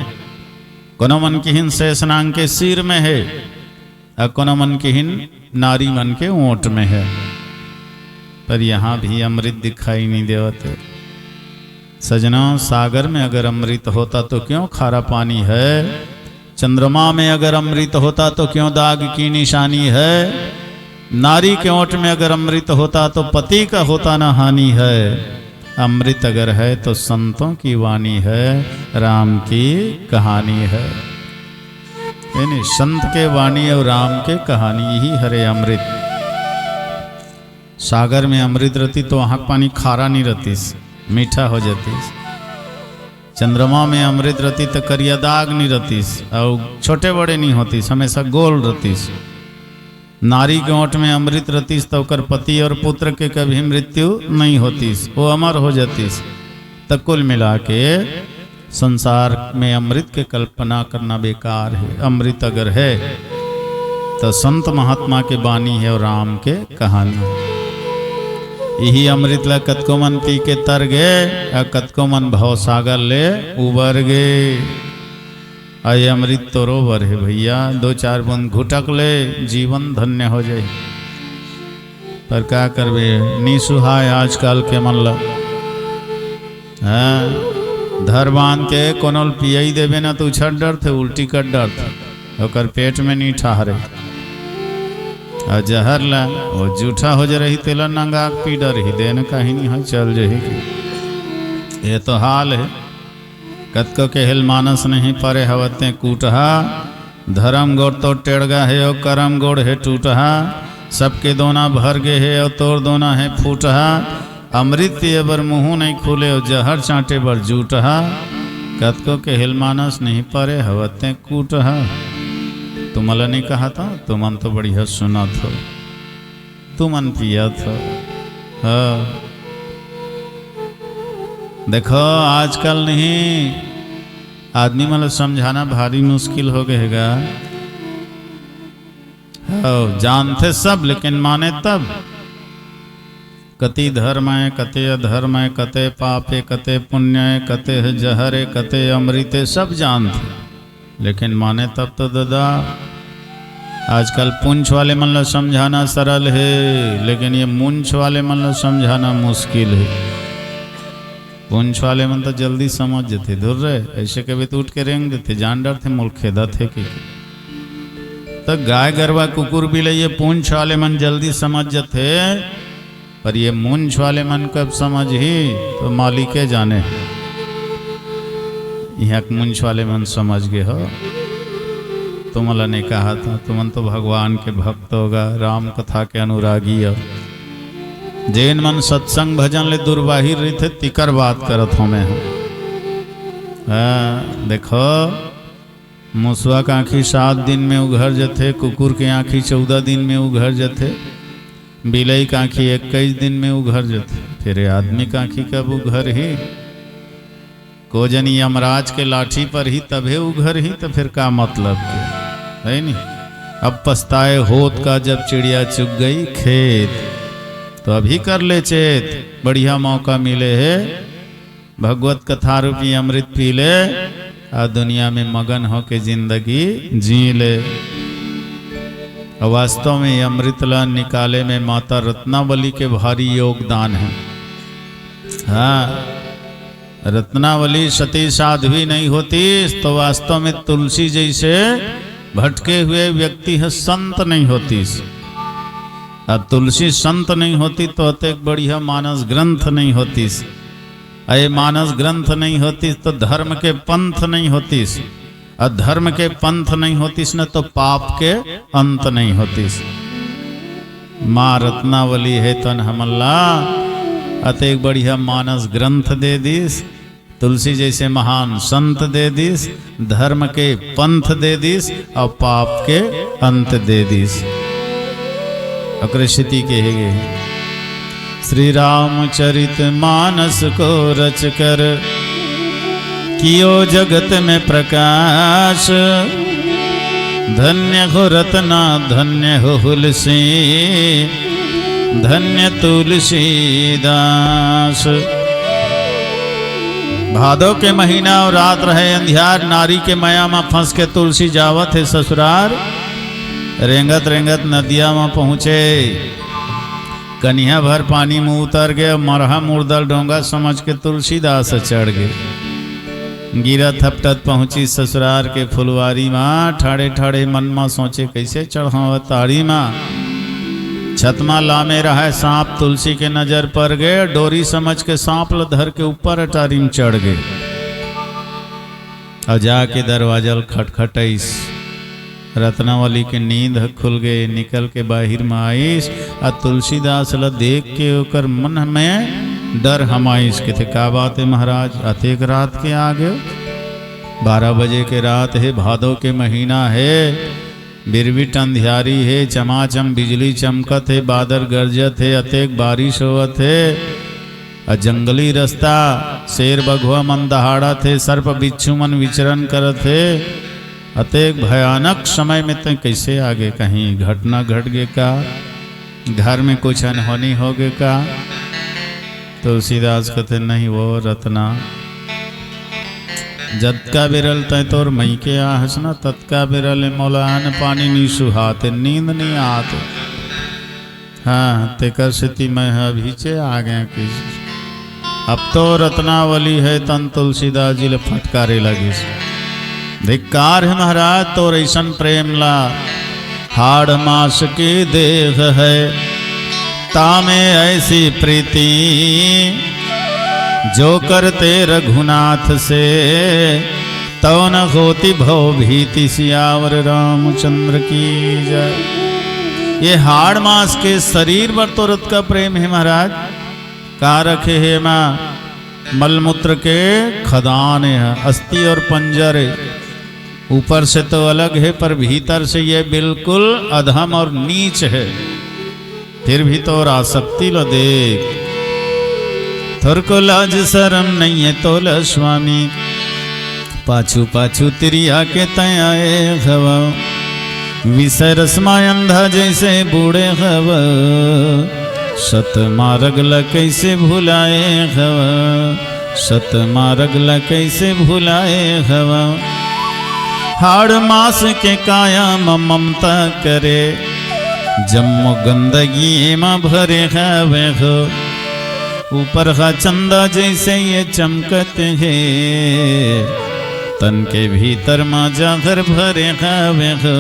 कोनो मन किहिन शेष नांग के सिर में हे, अउ कोनो मन किहिन नारी मन के ओंठ में हे, पर यहाँ भी अमृत दिखाई नहीं देवत हे। सजनों, सागर में अगर अमृत होता तो क्यों खारा पानी हे? चंद्रमा में अगर अमृत होता तो क्यों दाग की निशानी हे? नारी के ओंठ में अगर अमृत होता तो पति का होता ना हानि हे। अमृत अगर हे तो संतों की वाणी हे, राम की कहानी हे। यानी संत के वाणी अउ राम के कहानी, यही हरे अमृत। सागर में अमृत रहती तो वहाँ के पानी खारा नहीं रहतीस, मीठा हो जातीस। चंद्रमा में अमृत रहती तो करिया दाग नहीं रहतीस, अउ छोटे बड़े नहीं होतीस, हमेशा गोल रहतीस। नारी के ओंठ में अमृत रहतीस तो ओकर पति अउ पुत्र के कभी मृत्यु नहीं होतीस, वो अमर हो जातीस। त कुल मिला के संसार में अमृत के कल्पना करना बेकार हे। अमृत अगर हे, त संत महात्मा के बानी हे अउ राम के कहानी। इही अमृत ला कतको मन पी के तर गे, अउ कतको मन भवसागर ले उबर गे। अउ ये अमृत तोरो बर हे भैया, दो चार बूंद घुटक ले, जीवन धन्य हो जाही। पर का करबे, नी सुहाय आजकल के मन ल। हाँ, धर बांध के कोनो ल पियई देबे ना, त उछट डरथे, उल्टी कर डरथे, ओकर पेट में नी ठहरे। अउ जहर ला, वो जूठा हो जे रही, तेला नंगा के पी डरही, देन कहीं नहीं हो, चल जही कि। ये तो हाल हे। कतको केहे ल मानस नहीं परे हवते कूटहा, धरम गोड़ तो टेड़गा हे अउ करम गोड़ हे टूटहा। सबके दोना भर गे हे अउ तोर दोना हे फूटहा। अमृत पिए बर मुँहू नहीं खुले अउ जहर चाँटे बर जूटहा। कतको केहे ल मानस नहीं परे हवते कूटहा। तुमला नहीं कहा था, तुमन तो बढ़िया सुनत हो, तुमन पियत हो। हाँ। देखो, आजकल नहीं, आदमी मन ल समझाना भारी मुश्किल हो गे हे गा। हाँ, जानथे सब, लेकिन माने तब। कते धर्म हे, कते अधर्म हे, कते पाप हे, कते पुण्य हे, कते हे जहर हे, कते अमृत हे, सब जानथे। लेकिन माने तब तो ददा, आजकल पूंछ वाले मन ल समझाना सरल हे, लेकिन ये मूंछ वाले मन ल समझाना मुश्किल हे। पूंछ वाले मन तो जल्दी समझ जथे, "धुर रे, ऐसे कभी तो उठ के रेंग देथे, जान डरथे, मोल खेदत हे के।" तो गाय गरवा कुकुर बिलई ये पूंछ वाले मन जल्दी समझ जथे, पर ये मूंछ वाले मन कब समझही, तो मालिके जाने। यहाँ के मूंछ वाले मन समझ गे हो। तुमला नहीं कहा था, तुमन तो भगवान के भक्त होगा, राम कथा के अनुरागी हो। जेन मन सत्संग भजन ले दुरबाहिर रहिथे, तिकर बात करत हों मैं ह। हाँ, देखो, मुसवा के आँखी सात दिन में उघर जथे, कुकुर के आँखी चौदह दिन में उघर जथे, बिलई के आँखी इक्कीस दिन में उघर जथे। फिर ये आदमी के आँखी कब उघरही? को जनी यमराज के लाठी परही तभे उघरही, तो फिर का मतलब के, है नी? अब पछताए होत का जब चिड़िया चुग गई खेत, तो अभी कर ले चेत, बढ़िया मौका मिले हे। भगवत कथा रूपी अमृत पी ले, आ दुनिया में मगन होके जिंदगी जी ले। और वास्तव में ये अमृत ला निकाले में माता रत्नावली के भारी योगदान हे। हाँ, रत्नावली सती साध्वी नहीं होतीस, तो वास्तव में तुलसी जैसे भटके हुए व्यक्ति ह संत नहीं होतीस। अब तुलसी संत नहीं होती तो अतेक बढ़िया मानस ग्रंथ नहीं होतीस। अये मानस ग्रंथ नहीं होतीस तो धर्म के पंथ नहीं होतीस। अउ धर्म के पंथ नहीं होतीस न तो पाप के अंत नहीं होतीस। माँ रत्नावली हे तन हमन ला अतेक बढ़िया मानस ग्रंथ दे दीस, तुलसी जैसे महान संत दे दीस, धर्म के पंथ दे दीस अउ पाप के अंत दे दीस। ओकरे सेती कहे गे, श्री रामचरित मानस को रच कर कियो जगत में प्रकाश। धन्य हो रत्ना, धन्य हो हुलसी, धन्य तुलसीदास। भादो के महीना अउ रात रहे अंधियार, नारी के मया म फंस के तुलसी जावत हे ससुरार। रेंगत रेंगत नदिया म पहुँचे, कनिहा भर पानी म उतर गे, मरहा मुर्दा ल डोंगा समझ के तुलसीदास चढ़ गे। गिरत हपटत पहुँचिस ससुरार के फुलवारी म, ठाढ़े ठाढ़े मन म सोचे, कइसे चढ़ावं ताड़ी म। छत म लामे रहय सांप, तुलसी के नजर पर गे, डोरी समझ के सांप ल धर के ऊपर अटारी म चढ़ गे। अउ जाके दरवाजा ल खटखटइस। रत्नावली के नींद ह खुल गे, निकल के बाहिर म आइस, अउ तुलसीदास ल देख के ओकर मन में डर हमाइस। कथे, का बात हे महाराज, अतेक रात के आ गेव? बारह बजे के रात हे, भादो के महीना हे, बिरबिट अंधियारी हे, चमाचम बिजली चमकत हे, बादर गरजत हे, अतेक बारिश होवत हे, अउ जंगली रस्ता, शेर बघवा मन दहाड़त हे, सर्प बिच्छू मन विचरण करत हे। अतेक भयानक समय में तैं कइसे आ गे? कहीं घटना घट गे का? घर में कुछ अनहोनी हो गे का? तुलसीदास कथे, नहीं वो रत्ना, जतका बेरा ल तैं तोर मइके आहस ना, ततका बेरा ले मोला अन्न पानी नी सुहात, नींद नी आत। हाँ, तेकर सेती मैं ह अभीचे आ गेंव कि। अब तो रत्नावली हे तन तुलसीदास जी ल फटकारे लगिस, धिक्कार हे महाराज तोर अइसन प्रेम ला। हाड़ मास के देह हे, तामे ऐसी प्रीति, जो करते रघुनाथ से, तौ न होती भव भीति। सियावर रामचंद्र की जय। ये हाड़ मास के शरीर बर तोर अतका प्रेम हे महाराज, का रखे हे एमा? मलमूत्र के खदान हे, अस्थि अउ पंजर हे। ऊपर से तो अलग हे, पर भीतर से ये बिल्कुल अधम अउ नीच हे। फिर भी तोर आसक्ति ल देख। थोरको लाज सरम नइये तोला स्वामी, पाछू पाछू तिरिया के तैं आए हव। विषय रस मा अंधा जइसे बूड़े हव, सत मारग ल कइसे भुलाए हव, सत मारग ल कइसे भुलाए हव। हाड़ मास के काया म ममता करे, जम्मो गंदगी एमा भरे हवे हो। ऊपर हा चंदा जइसे ये चमकत हे, तन के भीतर मा जाहर भरे हवे हो,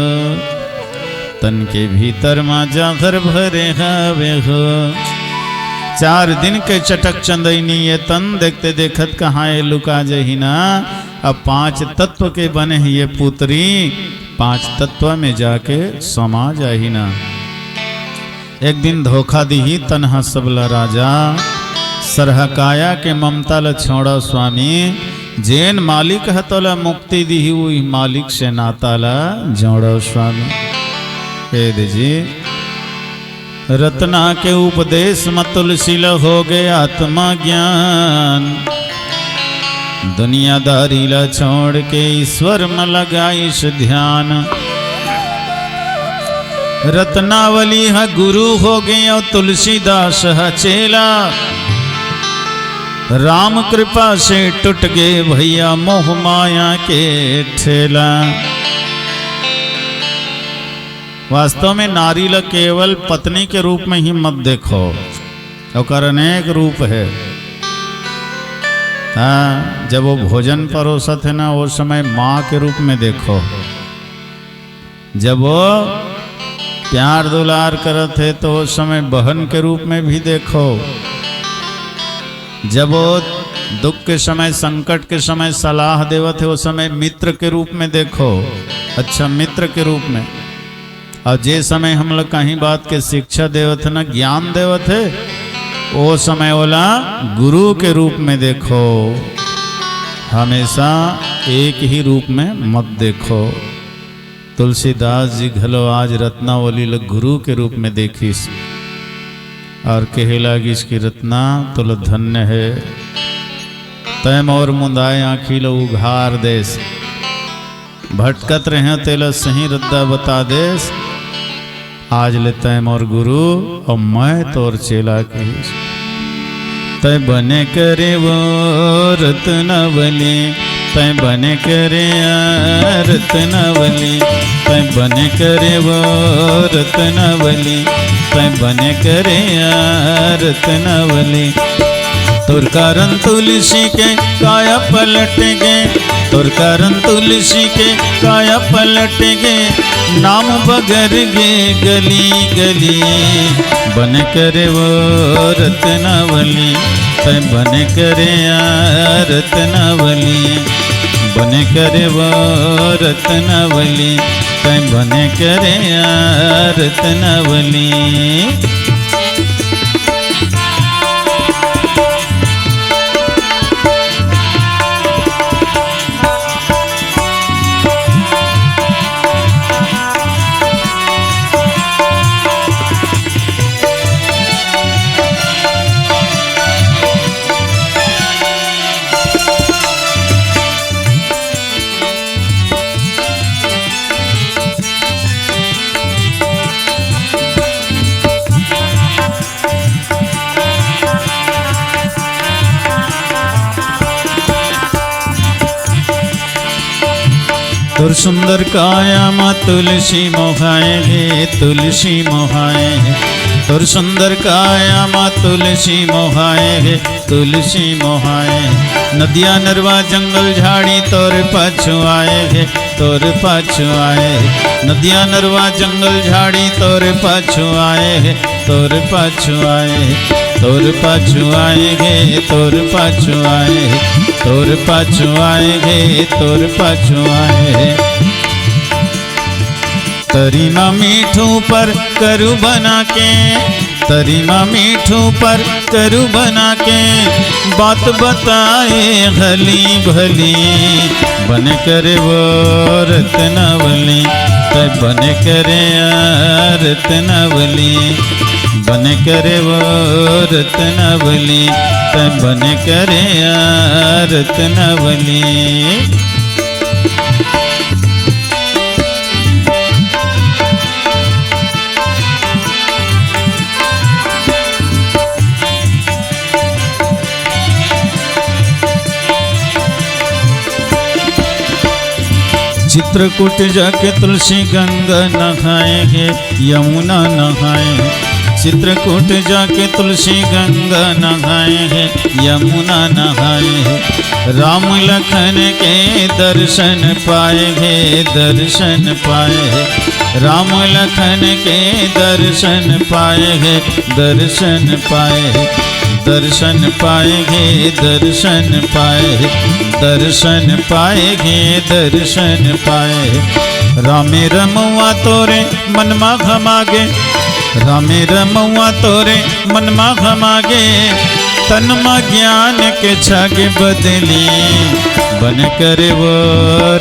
तन के भीतर मा जाहर भरे हवे हो। चार दिन के चटक चंदैनी ये तन, देखते देखत कहाँ ये लुका जही ना। अब पांच तत्व के बने हे ये पुतरी, पांच तत्व में जाके समा जाही ना। एक दिन धोखा दिही तन ह सबला राजा, सरहकाया के ममता ल छोड़ो स्वामी, जेन मालिक ह तोला मुक्ति दिही, उही मालिक से नाता ल जोड़ो स्वामी। हे दे जी, रतना के उपदेश म तुलसी ल हो गे आत्मा ज्ञान। दुनियादारी ल छोड़ के ईश्वर म लगाइस ध्यान। रत्नावली ह गुरु हो गे अउ तुलसीदास ह चेला। राम कृपा से टूट गे भैया मोह माया के ठेला। वास्तव में नारी ल केवल पत्नी के रूप में ही मत देखो, ओकर अनेक रूप हे। हाँ, जब वो भोजन परोसत हे ना, वो समय माँ के रूप में देखो। जब वो प्यार दुलार करत हे तो ओ समय बहन के रूप में भी देखो। जब वो दुख के समय, संकट के समय सलाह देवत हे, ओ समय मित्र के रूप में देखो, अच्छा मित्र के रूप में। अउ जे समय हमला कहीं बात के शिक्षा देवत हे ना, ज्ञान देवत हे, ओ समय ओला गुरु के रूप में देखो, हमेशा एक ही रूप में मत देखो। तुलसीदास जी घलो आज रत्नावली ल गुरु के रूप में देखिस अउ कहे लागिस कि रत्ना, तोला धन्य हे, तैं मोर मुंदाय आँखी ल उघार देस, भटकत रहेंव तेला सही रद्दा बता देस। आज ले तैं मोर गुरु अउ मैं तोर चेला कहिस। तैं बने करे वो रत्नावली, तैं बने करे आ रत्नावली, तैं बने करे वो रत्नावली, तैं बने करे आ रत्नावली। तोर कारण तुलसी के काया पलट गे, तोर कारण तुलसी के काया पलट गे, नाम बगर गे गली गली। बने करे वो रत्नावली, तैं बने करे आ रत्नावली, बने करे वो रत्नावली, तैं बने करे आ रत्नावली। तोर सुंदर काया मा तुलसी मोहाए हे, तुलसी मोहाए हे। तोर सुंदर काया मा तुलसी मोहाए हे, तुलसी मोहाए हे। नदिया नरवा जंगल झाड़ी तोर पाछू आए हे, तोर पाछू आए हे। नदिया नरवा जंगल झाड़ी तोर पाछू आए हे, तोर पाछू आए हे, तोर पाछू आए हे, तोर पाछू आए हे, तोर पाछू आए हे, तोर पाछू आए हे। तरी मा मीठू पर करू बना के, तरी मा मीठू पर करू बना के, बात बताए हली भली। बने करे वो रत्नावली, तैं बने करे आ रत्नावली। बने करे वो रत्नावली, तैं बने करे आ रत्नावली। चित्रकूट जाके तुलसी गंगा नहाए हे, यमुना नहाए हे। चित्रकूट जाके तुलसी गंगा नहाए हे, यमुना नहाए हे। राम लखन के दर्शन पाए हे, दर्शन पाए हे। राम लखन के दर्शन पाए हे, दर्शन पाए हे। दर्शन पाए हे, दर्शन पाए हे। दर्शन पाए हे, दर्शन पाए हे। रामे रमवा तोरे मन मा घमा गे, रामे रमवा तोरे मन मा घमा गे, तन मा ज्ञान के छाग बदली। बने करे वो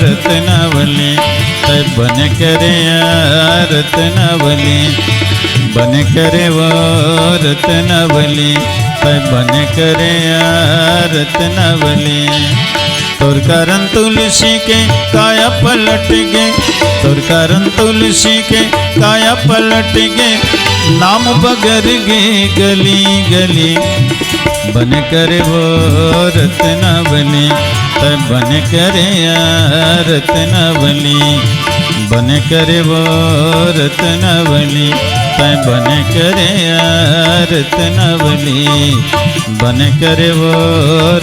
रत्नावली, तैं बने करे आ रत्नावली। बने करे वो रत्नावली, तैं बने करे आ रत्नावली। तोर कारण तुलसी के काया पलट गे, तोर कारण तुलसी के काया पलट गे, नाम बगर गे गली गली। बने करे वो रत्नावली, तैं बने करे आ रत्नावली। बने करे वो रत्नावली, तैं बने करे आ रत्नावली। बने करे वो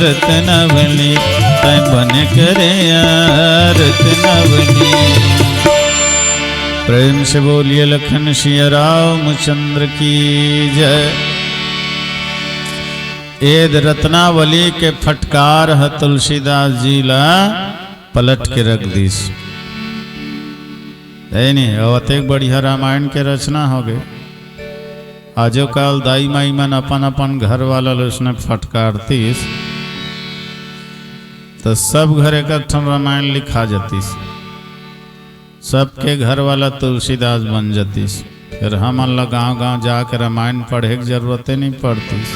रत्नावली, तैं बने करे आ रत्नावली। प्रेम से बोलिए लखन सिया रामचंद्र की जय। एद रत्नावली के फटकार ह तुलसीदास जी ला पलट के रख दिस। है नी, अउ अतेक बढ़िया रामायण के रचना हो गए। आजो काल दाई माई मन अपन अपन घर वाला ल उसने फटकारतिस, त सब घर एक ठन रामायण लिखा जतिस, सबके घर वाला तुलसीदास बन जतिस। फिर हमन ला गांव गांव जाके रामायण पढ़े के जरूरते नहीं पड़तिस।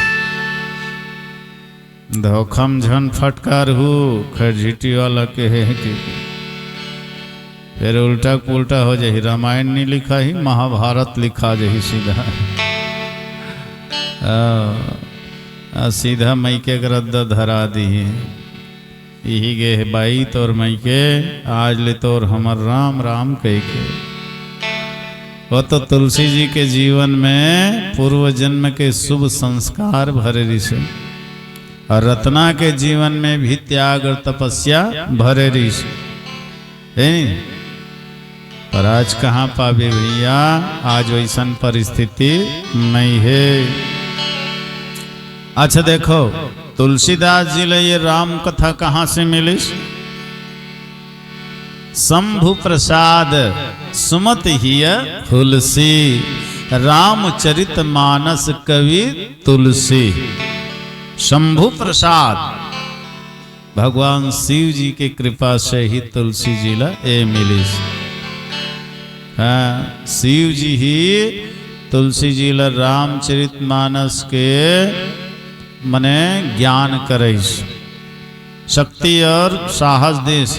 धोखा म झन फटकारहू, खरझिटी वाला के हे कि फिर उल्टा पुल्टा हो जाही, रामायण नहीं लिखाही, महाभारत लिखा जाही सीधा। आ, आ सीधा मइके के रद्दा धरा दिही। इही गे हे बाई तोर मइके, आज ले तोर हमर राम राम कहिके। वो तो तुलसी जी के जीवन में पूर्व जन्म के शुभ संस्कार भरे रिहिसे, अउ रत्ना के जीवन में भी त्याग अउ तपस्या भरे रिहिसे। हे? पर आज कहाँ पाबे भैया, आज वैसन परिस्थिति नहीं हे। अच्छा देखो, तुलसीदास जी ले ये राम कथा कहाँ से मिलिस? शंभु प्रसाद सुमत हिय हुलसी, रामचरित मानस कवि तुलसी। शंभु प्रसाद भगवान शिव जी के कृपा से ही तुलसी जी ला ए मिलिस। हाँ, शिव जी ही तुलसी जी ला रामचरित मानस के मने ज्ञान करइस, शक्ति अउ साहस दिस।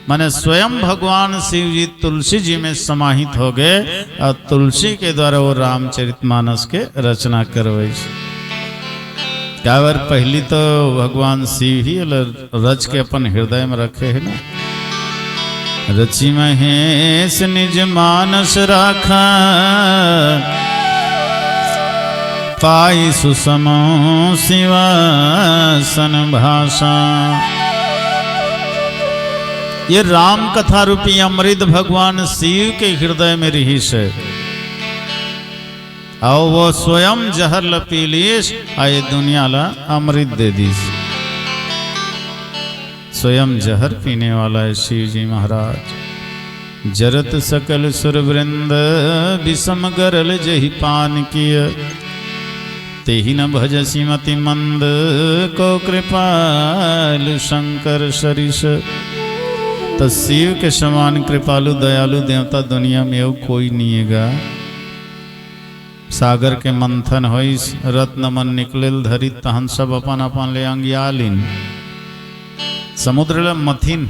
मने स्वयं भगवान शिव जी तुलसी जी में समाहित हो गए अउ तुलसी के द्वारा वो रामचरित मानस के रचना करवइस। काबर पहली तो भगवान शिव ही ल-, रच के अपन हृदय में रखे हे ना। रचि महेश निज मानस राखा, पाई सुसमो शिवासन भाषा। ये राम कथा रूपी अमृत भगवान शिव के हृदय में रिहिसे, अउ वो स्वयं जहर ल पी लिस, अउ ये दुनिया ल अमृत दे दिस। स्वयं जहर पीने वाला है शिव जी महाराज। जरत सकल सुर वृंद, विषम गरल जहि पान किय। तेहि न भजसि मति मंद, को कृपालु शंकर सरिस। त शिव के समान कृपालु दयालु देवता दुनिया में अउ कोई नहीं हे गा। सागर के मंथन होइस, रत्न मन निकले ल धरिस, तहन सब अपन अपन ले अंगिया लिन। समुद्र ल मथिन,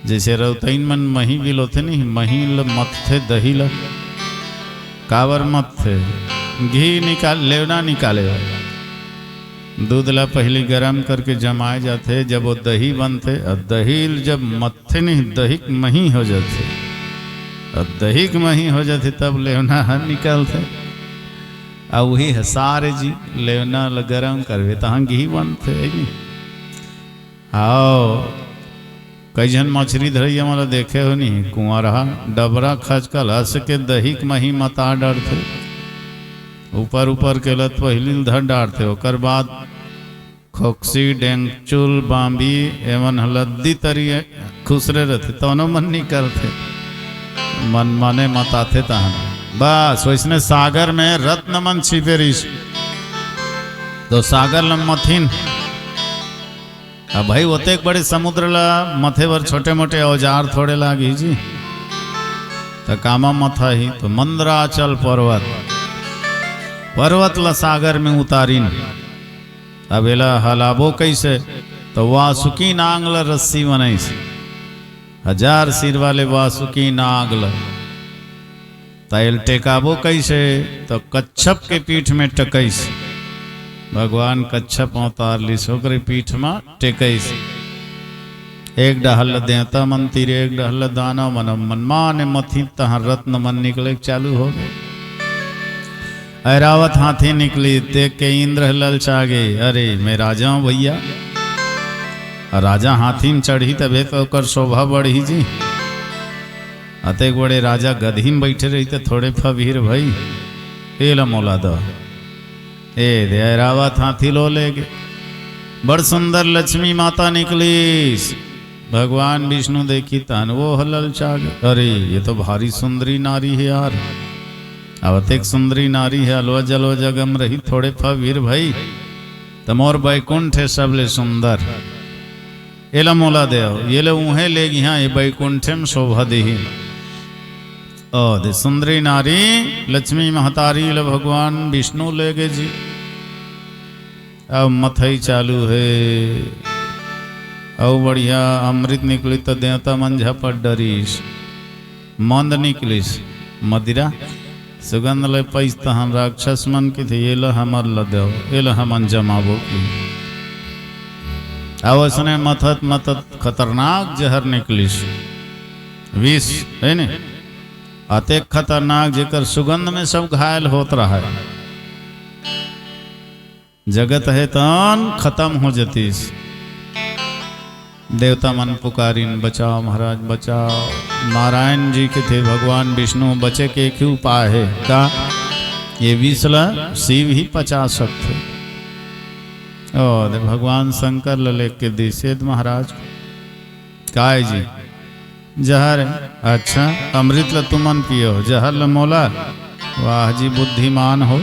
जैसे रौतइन मन मही बिलोथे नहीं, मही ल मथथे दही ल। काबर मथथे? घी निकाल, लेवना निकाले बर। दूध ला पहली गरम करके जमाए जाथे, जब वो दही बनथे, अउ दही ल जब मथथे नहीं, दही के मही हो जाथे, अउ दही के मही हो जाथे, तब लेवना हर निकलथे। अउ वही ह सारे जी, लेवना ल गरम करबे, तहाँ घी बनथे, है नहीं? हाव, कई झन मछरी धरइया मन ल देखे हो नहीं, कुंवरहा डबरा खचकल हंस के दही के मही मता डरथे। ऊपर ऊपर के लत पहिली ल धर डारथे, ओकर बाद खोकसी, डेंगचुल, बांबी, एमन ह लद्दी तरी खुसरे रथे, तौनो मन निकलथे। मन माने मताथे तहन। बस, वैसने सागर में रत्न मन छिपे रिहिस, तो सागर ल मथिन। अब भाई, ओतेक बड़े समुद्र ला मथे बर छोटे मोटे औजार थोड़े लागही जी। त कामा मथा ही, तो मंदराचल पर्वत, पर्वत ला सागर में उतारिन। अब एला हलाबो कैसे? तो वासुकी नांग ला रस्सी बनइस, हजार सिर वाले वासुकी नाग ला। त एल टेकाबो कैसे? तो कच्छप के पीठ में टकइस। भगवान कच्छप अवतार लिस, ओकरे पीठ में टेकइस। एक डहल ल देवता मन तीर, एक डहल ल दानव मन, मन माने मथी तहाँ रत्न मन निकले चालू हो गए। ऐरावत हाथी निकली, देख के इंद्र ललचा गे, "अरे, मैं राजा हूँ भैया, अउ राजा हाथी में चढ़ही तभे तो ओकर शोभा बढ़ही जी।" अतेक बड़े राजा गदही में बइठे रही त थोड़े फबीर भई, एला मोला द। ए दे, ऐरावत हाथी लो लेगे। बड़ सुंदर लक्ष्मी माता निकलिस। भगवान विष्णु देखी तहन वो ह ललचा गे। अरे, ये तो भारी सुंदरी नारी हे यार। अब अतेक सुंदरी नारी हे, अलवा जलवा जग म रही, थोड़े फबीर भई, त मोर बैकुंठ हे सबले सुंदर। एला मोला देव, ये ले उहें ले गिहा, ये बैकुंठे म शोभा देही। ओ दे सुंदरी नारी, लक्ष्मी महतारी ल भगवान विष्णु लेगे जी। अब मथई चालू हे, अउ बढ़िया अमृत निकली त देवता मन झपट डरिस। मंद निकलिस मदिरा, सुगंध ले पइस तहन राक्षस मन कथे, "ये ल हमर ल देव, ये ल हमन जमाबो की।" अब उसने मथत मथत खतरनाक जहर निकलिस, विष, हे ने? अतेक खतरनाक, जेकर सुगंध में सब घायल होत रहय। जगत हे तन खतम हो जतिस। देवता मन पुकारिन, "बचाव महाराज, बचाव।" नारायण जी कथे, "भगवान विष्णु, बचे के एक ही उपाय हे।" का? ये विष ल शिव ही पचा सकथे। ओ दे, भगवान शंकर ल लेके दिस, "ए दे महाराज।" "काय जी?" "जहर हे।" "अच्छा, अमृत ल तुमन पियो, जहर ल मोला?" "वाह जी, बुद्धिमान हो,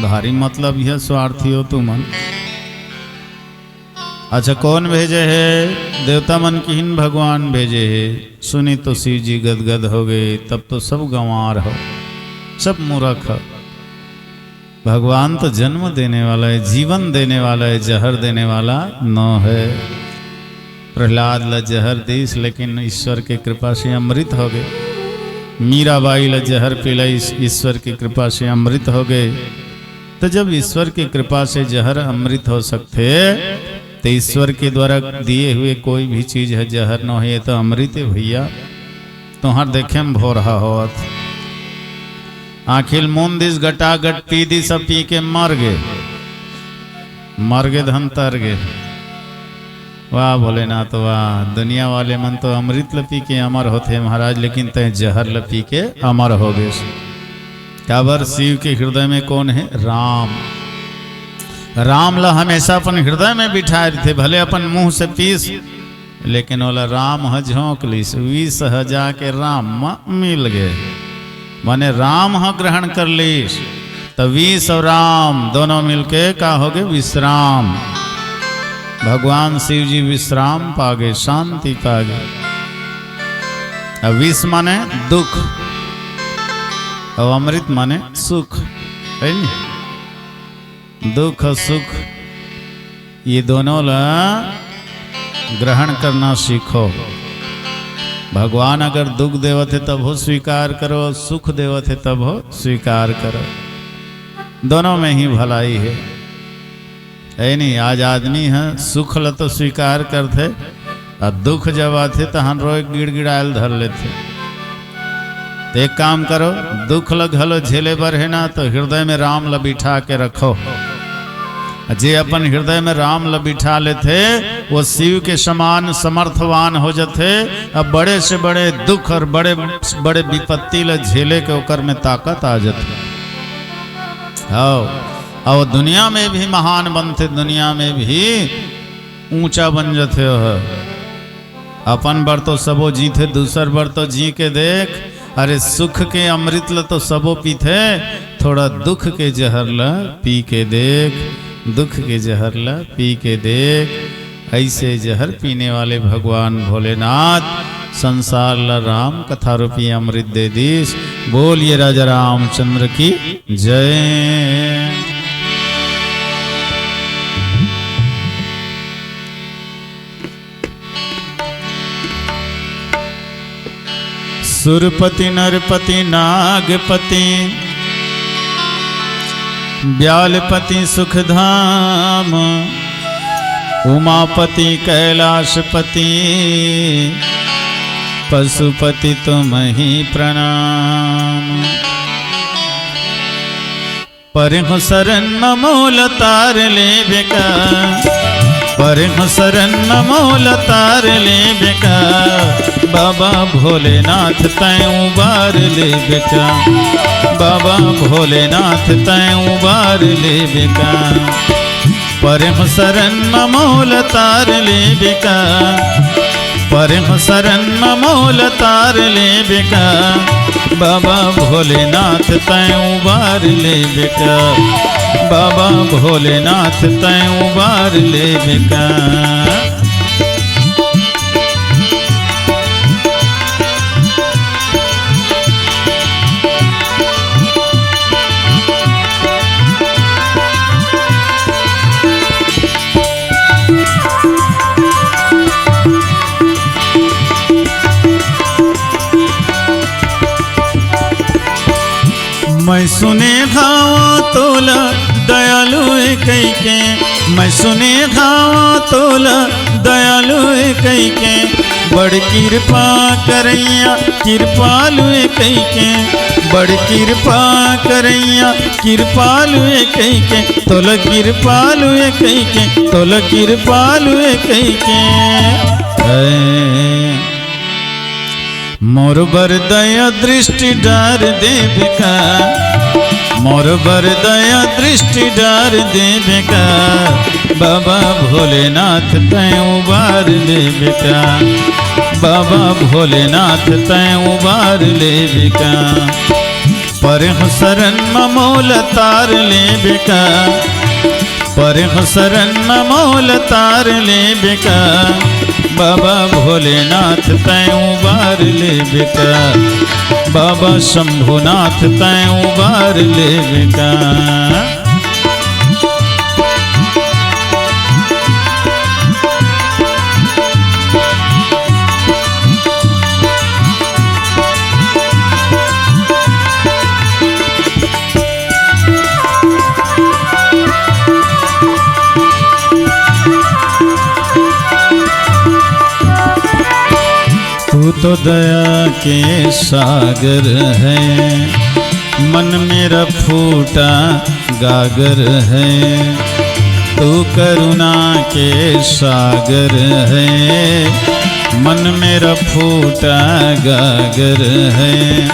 भारी मतलबी हो, स्वार्थी हो तुमन।" "अच्छा, कोन भेजे हे?" देवता मन किहिन, "भगवान भेजे हे।" सुनी तो शिव जी गदगद हो गे, "तब तो सब गंवार हो, सब मूरख हो।" भगवान तो जन्म देने वाला हे, जीवन देने वाला हे, जहर देने वाला नो हे। प्रहलाद ला जहर दिस, लेकिन ईश्वर के कृपा से अमृत हो गे। मीराबाई ला जहर पिलाइस, ईश्वर के कृपा से अमृत हो गे। तो जब ईश्वर के कृपा से जहर अमृत हो सकथे, तो ईश्वर के द्वारा दिए हुए कोई भी चीज हे, जहर नो हे, ये तो अमृत हे भैया। तुहर देखे म भोरहा होवत। आँखी ल मूंद दिस, गटागट पी दिस, अब पी के मर गे। मर गे धन तर गे। वाह भोलेनाथ वाह, दुनिया वाले मन तो अमृत ल पी के अमर होथे महाराज, लेकिन तैं जहर ल पी के अमर हो गेस। काबर? शिव के हृदय में कोन हे? राम। राम ल हमेशा अपन हृदय में बिठाए रहिथे, भले अपन मुंह से पीस, लेकिन ओला राम ह झोंक लिस, विष ह जाके राम म मिल गे, माने राम ह ग्रहण कर लिस। त विष अउ राम दोनों मिलके का हो गे? विश्राम। भगवान शिव जी विश्राम पा गे, शांति पा गे। अब विष माने दुख, अब अमृत माने सुख, हे नी? दुख अउ सुख, ये दोनों ला ग्रहण करना सीखो। भगवान अगर दुख देवत हे तभो स्वीकार करो, सुख देवत हे तभो स्वीकार करो। दोनों में ही भलाई हे, हे नी? आज आदमी ह सुख ल तो स्वीकार करथे, अउ दुख जब आथे तहन रोए गिड़गिड़ायल धर लेथे। त एक काम करो, दुख ल घलो झेले बर हे ना, तो हृदय में राम ल बिठा के रखो। जे अपन हृदय में राम ल बिठा लेथे, वो शिव के समान समर्थवान हो जथे। अब बड़े से बड़े दुख अउ बड़े बड़े विपत्ति ल झेले के ओकर में ताकत आ जथे। हव, अउ दुनिया में भी महान बनथे, दुनिया में भी ऊंचा बन जथे ओह। अपन बर तो सबो जीथे, दूसर बर तो जी के देख। अरे, सुख के अमृत ल तो सबो पीथे, थोड़ा दुख के जहर ल पी के देख, दुख के जहर ल पी के देख। ऐसे जहर पीने वाले भगवान भोलेनाथ संसार ल राम कथा रूपी अमृत दे दीस। बोलिए राजा रामचंद्र की जय। सुरपति नरपति नागपति ब्यालपति सुखधाम, उमापति कैलाशपति पशुपति तुम्हि प्रणाम। परहु सरन म मोल तार लेबे का, परेंव सरन म मोला तार लेबे का, बाबा भोलेनाथ तैं उबार लेबे का, बाबा भोलेनाथ तैं उबार लेबे का। परेंव सरन म मोला तार लेबे का, परेंव सरन म मोला तार लेबे का, बाबा भोलेनाथ तैं उबार लेबे का, बाबा भोलेनाथ तैं उबार लेबे का। मैं सुने हवं तोला दयालु ए कहिके, मैं सुने हवं तोला दयालु ए कहिके, बड़ किरपा करइया किरपालु ए कहिके, बड़ किरपा करइया किरपालु ए कहिके, तोला किरपालु ए कहिके, तोला किरपालु ए कहिके। ऐ मोर बर दया दृष्टि डार देबे का, मोर बर दया दृष्टि डार देबे का, बाबा भोलेनाथ तैं उबार लेबे का, बाबा भोलेनाथ तैं उबार लेबे का। परेंव सरन म मोला तार लेबे का, परेंव सरन म मोला तार लेबे का, बाबा भोलेनाथ तैं उबार लेबे का, बाबा शंभुनाथ तैं उबार लेबे का। तू तो दया के सागर है, मन मेरा फूटा गागर है। तू करुणा के सागर है, मन मेरा फूटा गागर है।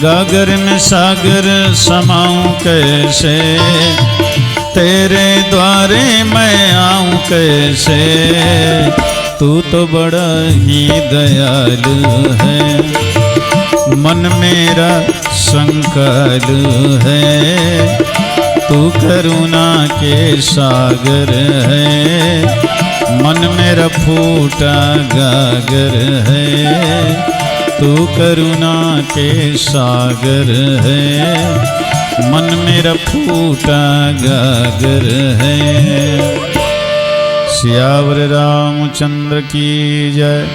गागर में सागर समाऊं कैसे, तेरे द्वारे मैं आऊं कैसे। तू तो बड़ा ही दयालु है, मन मेरा शंकालु है। तू करुणा के सागर है, मन मेरा फूटा गागर है। तू करुणा के सागर है, मन मेरा फूटा गागर है। सियावर रामचंद्र की जय।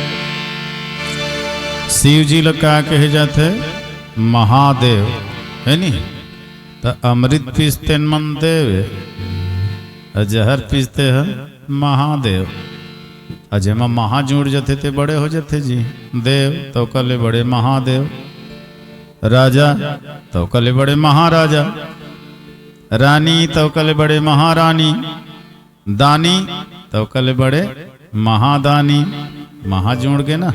शिव जी ल का कहे जाथे? महादेव, है नी? त अमृत पीसते मन देव, अउ जहर पीसते ह महादेव। अउ जेमा महा जुड़ जथे ते बड़े हो जथे जी। देव त ओकर ले बड़े महादेव, राजा त ओकर ले बड़े महाराजा, रानी त ओकर ले बड़े महारानी, दानी त ओकर ले बड़े महादानी। महा जुड़ गे ना।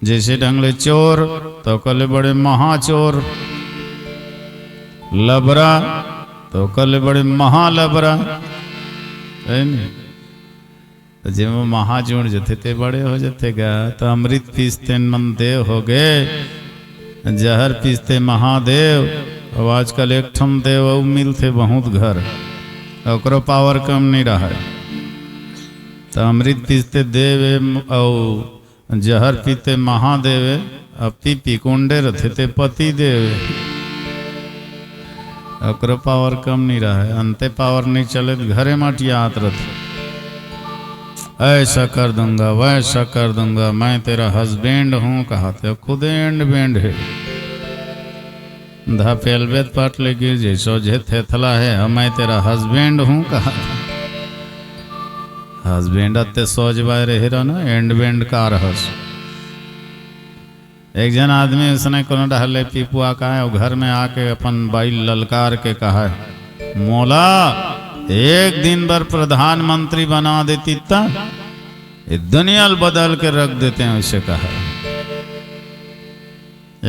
जइसे ढंग ले चोर त ओकर ले बड़े महाचोर, लबरा त ओकर ले बड़े महालबरा, है नी? त जेमा महा जुड़ जथे ते बड़े हो जथे गा। त अमृत पीसते मन देव हो गे, जहर पीसते महादेव। अब आजकल एक ठन देव अउ मिलथे बहुत घर, ओकरो पावर कम नइ रहय। त अमृत पीसते देव ए म-, अउ जहर पीते महादेव ए, अब पी पी कुंडे रथे ते पति देव ए। ओकरो पावर कम नइ रहय, अंते पावर नइ चले त घरे म अटियात रथे। ऐसा कर दूंगा, वैसा कर दूंगा, मैं तेरा हस्बैंड हूँ, कहाथे खुदे एंड बैंड हे। धपेलबे त पाट ले गिर जइसो जे थेथला हे, मैं तेरा हस्बैंड हूँ, कहाथे। हस्बैंड अत्ते सोच बाय रहे रह ना, एंड बैंड का रहस। एक झन आदमी उसने कोनो डहर ले पिपुआ का हे, अउ घर में आके अपन बाई ललकार के कहा हे, "मोला एक दिन बर प्रधानमंत्री बना देती त ये दुनिया ल बदल के रख देते हैं, उसे कहा।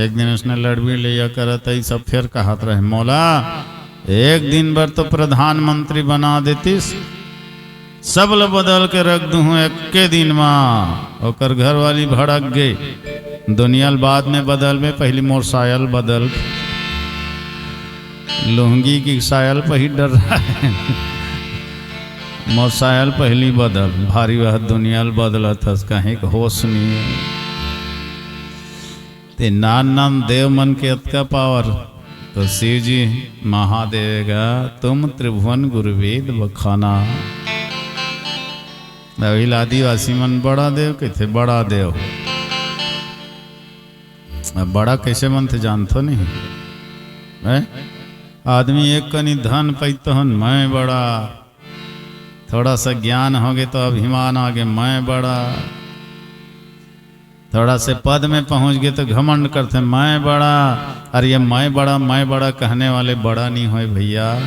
एक दिन उसने लड़बीड़ लिया करत ही सब फिर कहत रहे, "मोला एक दिन बर तो प्रधानमंत्री बना देतिस, सब ल बदल के रख दूहूं एक्के दिन मा।" ओकर घरवाली भड़क गई, "दुनिया ल बाद में बदल में, पहली मोर साया ल बदल।" लुंगी की साया ल पहिर डर रहा है। "मोर साया ल पहली बदल, भारी वह दुनिया ल बदलत हस, कहीं के होश नहीं है।" ते नान नान देव मन के अतका पावर, तो शिव जी महादेव गा, "तुम त्रिभुवन गुरुवेद बखाना।" अभी आदिवासी मन बड़ा देव कहते, बड़ा देव। अब बड़ा कैसे मन थे जानथो नहीं, हैं? आदमी एक कनी धन पैतो हन, मैं बड़ा, थोड़ा सा ज्ञान हो गए तो अभिमान आ गए, मैं बड़ा, थोड़ा से पद में पहुंच गए तो घमंड करते, मैं बड़ा। अरे ये मैं बड़ा, मैं बड़ा कहने वाले बड़ा नहीं होए भैया।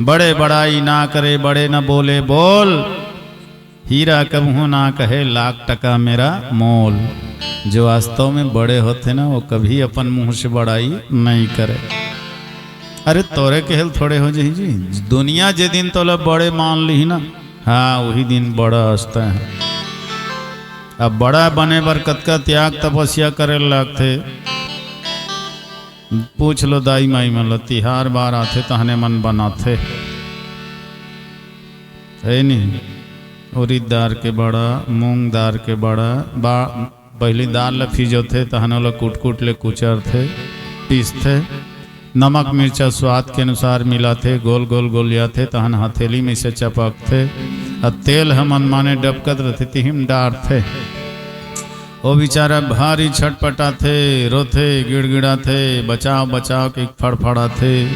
बड़े बड़ाई ना करे, बड़े ना बोले, बोल। हीरा कबहू ना कहे, "लाख टका मेरा मोल।" जो वास्तव में बड़े होते ना, वो कभी अपन मुंह से बड़ाई नहीं करे। अरे तोरे कहल थोड़े हो जाही जी, दुनिया जे दिन तोला बड़े मान लिही ना, हाँ, वही दिन बड़ा हंसता है। अब बड़ा बने बर कतका त्याग तपस्या करे ल लागथे। पूछ लो दाई माई मन ल, तिहार बार आथे तहने मन बनाथे, है नी? उरीद दार के बड़ा, मूंग दार के बड़ा, बा-, पहिली दार ल फिजोथे, तहन ओला कूट-कूट ले कुचरथे, पीसथे। नमक मिर्चा स्वाद के अनुसार मिलाथे, गोल-गोल गोलियाथे, तहन हथेली में से चपकथे। अ तेल ह मनमाने डबकत रथे, तिही म डारथे। ओ बेचारा भारी छटपटाथे, रोथे, गिड़गिड़ाथे, बचाव, बचाव के फड़फड़ाथे।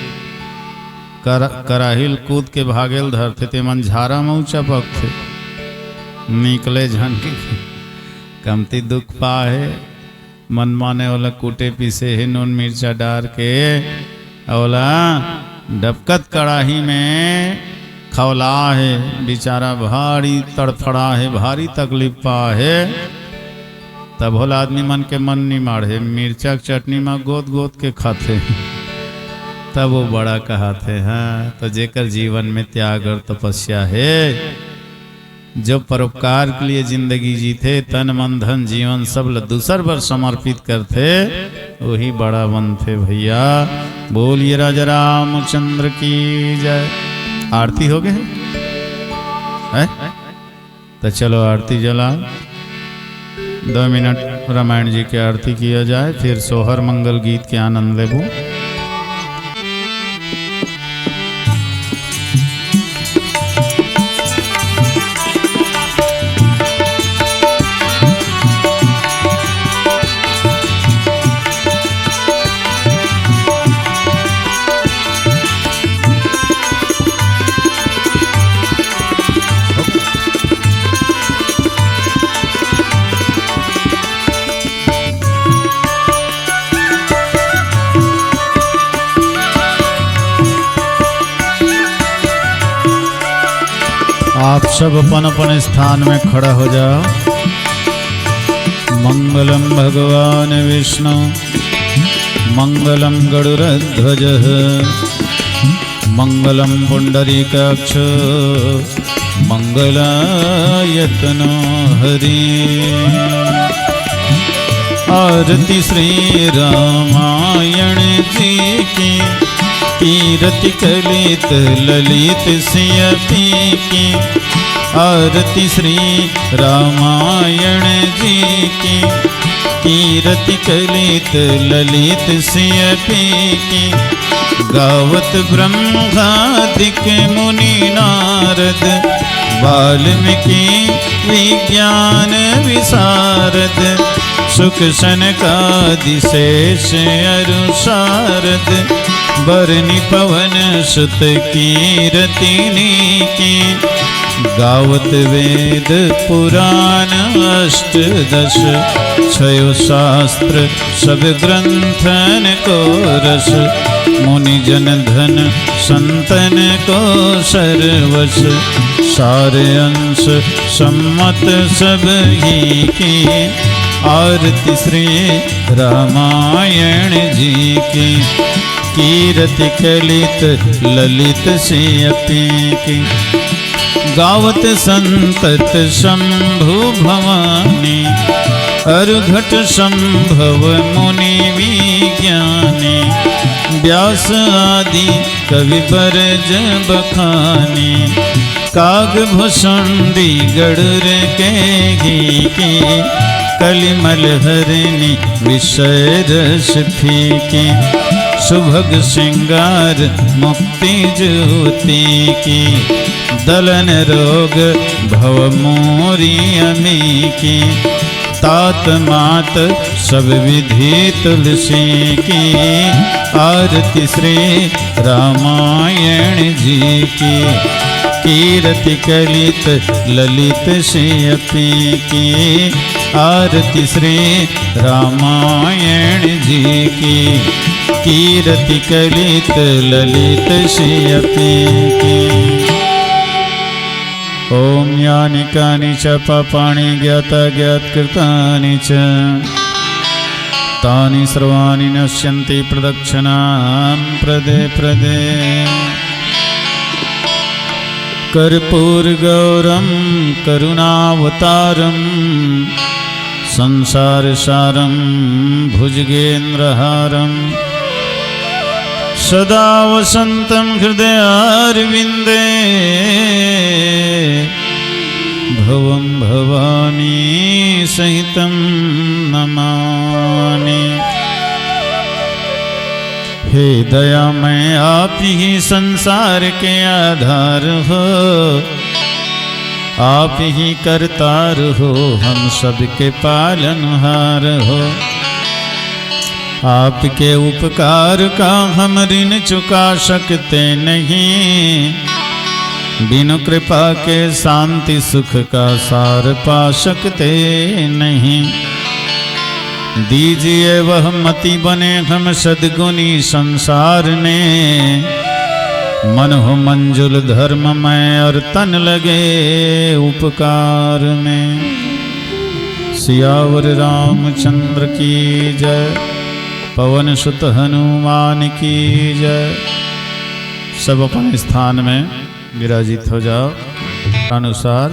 कर-, कराही ल कूद के भागे ल धरथे, तेमन झारा म चपकथे। निकले झन के कमती दुख पाहे। मनमाने ओला कूटे पीसे हे, नून मिर्चा डार के ओला डबकत कड़ाही में खौला हे। बेचारा भारी तड़फड़ा हे, भारी तकलीफ पा हे। तब भोला आदमी मन के मन नी माढ़े, मिर्चा के चटनी म गोद गोद के खाथे। तब वो बड़ा कहाथे, हाँ, तो जेकर जीवन में त्याग और तपस्या हे, जो परोपकार के लिए जिंदगी जीथे, तन मन धन जीवन सब ल दूसर बर समर्पित करथे, वही बड़ा बनथे भैया। बोलिए राजा रामचंद्र की जय। आरती हो गए है? तो चलो आरती जला, दो मिनट रामायण जी की आरती किया जाए, फिर सोहर मंगल गीत के आनंद लेबो। आप सब अपन अपन स्थान में खड़ा हो जाओ। मंगलम भगवान विष्णु, मंगलम गरुड़ध्वज, मंगलम पुंडरीकाक्ष, मंगलायतनो हरि। आरती श्री रामायण जी की, कीरति कलित ललित सियति की। आरती श्री रामायण जी की, कीरति कलित ललित सियति की। गावत ब्रह्मादिक मुनि नारद, वाल्मीकि विज्ञान विशारद। सुख सनकादि शेष अरु सारद, बरनि पवन सुत कीरति नीकी। गावत वेद पुराण अष्ट दस, छयो शास्त्र सब ग्रंथन को रस। मुनि जन धन संतन को सर्वस, सार अंश सम्मत सब ही की। आरती श्री रामायण जी की, कीरति कलित ललित से अपी की। गावत संतत शंभु भवानी, अरुघट संभव मुनि विज्ञानी। व्यास आदि कवि बरज बखानी, काग भुसुंडी गरुर के ही की। कलिमल हरिणी विषय रस फीकी, सुभग श्रृंगार मुक्ति ज्योति की। दलन रोग भव मोरी अमी की, तात मात सब विधि तुलसी की। आरती श्री रामायण जी की, कीरति कलित ललित से अपी की। आरती श्री रामायण जी की, कीरति कलित ललित से अपी की। ओम यानि कानि च पापानि ज्ञात ज्ञात कृतानि च, तानि सर्वाणि नश्यन्ति प्रदक्षिणां प्रदे प्रदे। कर्पूर गौरम करुणावतारम, संसार सारम भुजगेंद्रहारम, सदा वसंतम हृदयारविंदे, भवम भवानी सहितम नमामि। हे दयामय, आप ही संसार के आधार हो, आप ही करतार हो, हम सबके पालनहार हो। आपके उपकार का हम ऋण चुका सकते नहीं, बिनु कृपा के शांति सुख का सार पा सकते नहीं। दीजिए वह मति बने हम सद्गुणी संसार ने, मन हो मंजुल धर्म में और तन लगे उपकार में। सियावर रामचंद्र की जय, पवन सुत हनुमान की जय। सब अपन स्थान में विराजित हो जाओ। अनुसार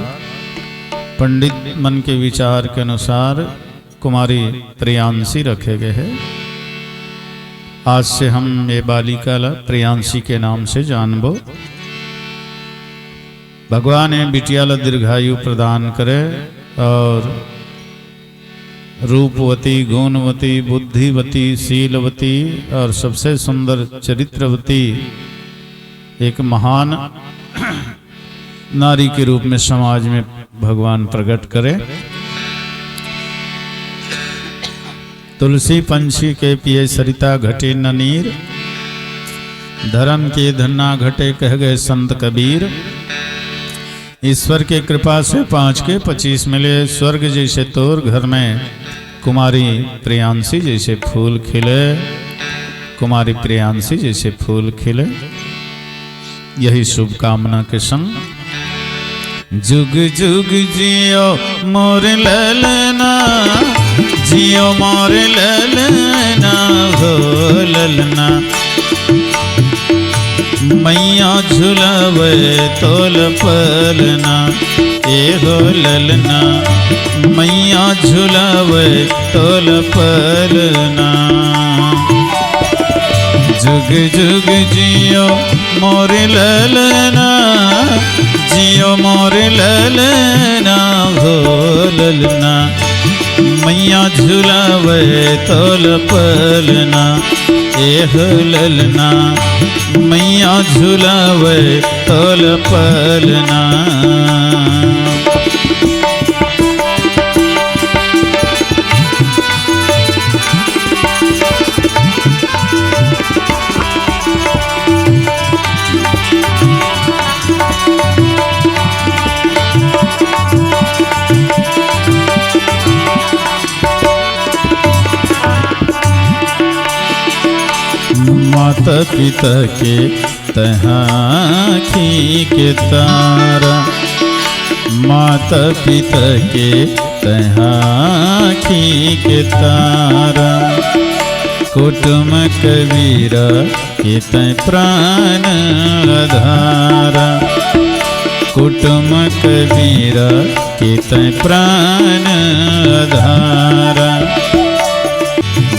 पंडित मन के विचार के अनुसार कुमारी प्रियांशी रखे गए हैं। आज से हम ये बालिका ला प्रियांशी के नाम से जानबो। भगवान ये बिटिया ला दीर्घायु प्रदान करे और रूपवती, गुणवती, बुद्धिवती, शीलवती और सबसे सुंदर चरित्रवती एक महान नारी के रूप में समाज में भगवान प्रकट करे। तुलसी पंछी के पिए सरिता घटे न नीर, धर्म के धन्ना घटे कह गए संत कबीर। ईश्वर के कृपा से पाँच के पच्चीस मिले, स्वर्ग जैसे तोर घर में कुमारी प्रियांशी जैसे फूल खिले, कुमारी प्रियांशी जैसे फूल खिले। यही शुभकामना के संग जुग जुग जियो मोर ललना, जियो मोर ललना हो ललना। मैया झुलावे तोल पलना, ए हो ललना। मैया झुलावे तोल पलना। जुग जुग जियो मोर ललना, जियो मोर ललना हो ललना। मैया झुलावे तोल पलना, ए हो ललना। मैया झुलावे तोल पलना। माता पिता के तैं आँखी के तारा, माता पिता के तैं आँखी के तारा, कुटुम कबीरा के तैं प्राण आधारा, कुटुम कबीरा के तैं प्राण आधारा।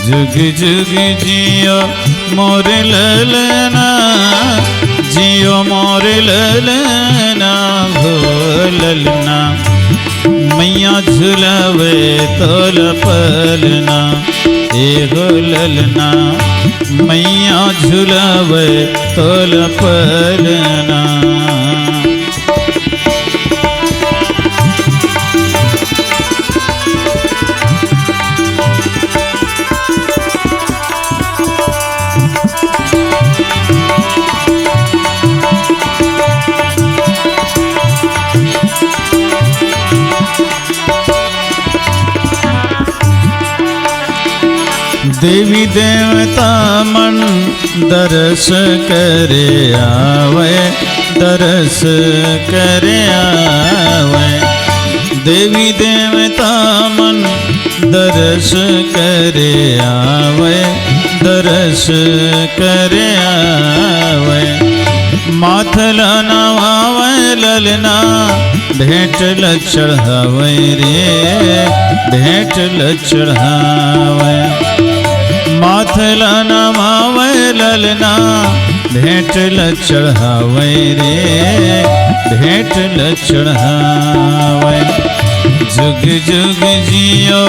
जुग जुग जियो मोर ललना, जियो मोर ललना, हो ललना। मैया झुलावे तोला पलना, ए हो ललना। मैया झुलावे तोला पलना। देवी देवता मन दरस करे आवै, दरस करे आवै। देवी देवता मन दरस करे आवै, दरस करे आवै। माथ ला नवावै ललना, भेंट ल चढ़ावै रे, भेंट ल चढ़ावै। माथ ला नवावै ललना, भेंट ल चढ़ावै रे, भेंट ल चढ़ावै। जुग जुग जियो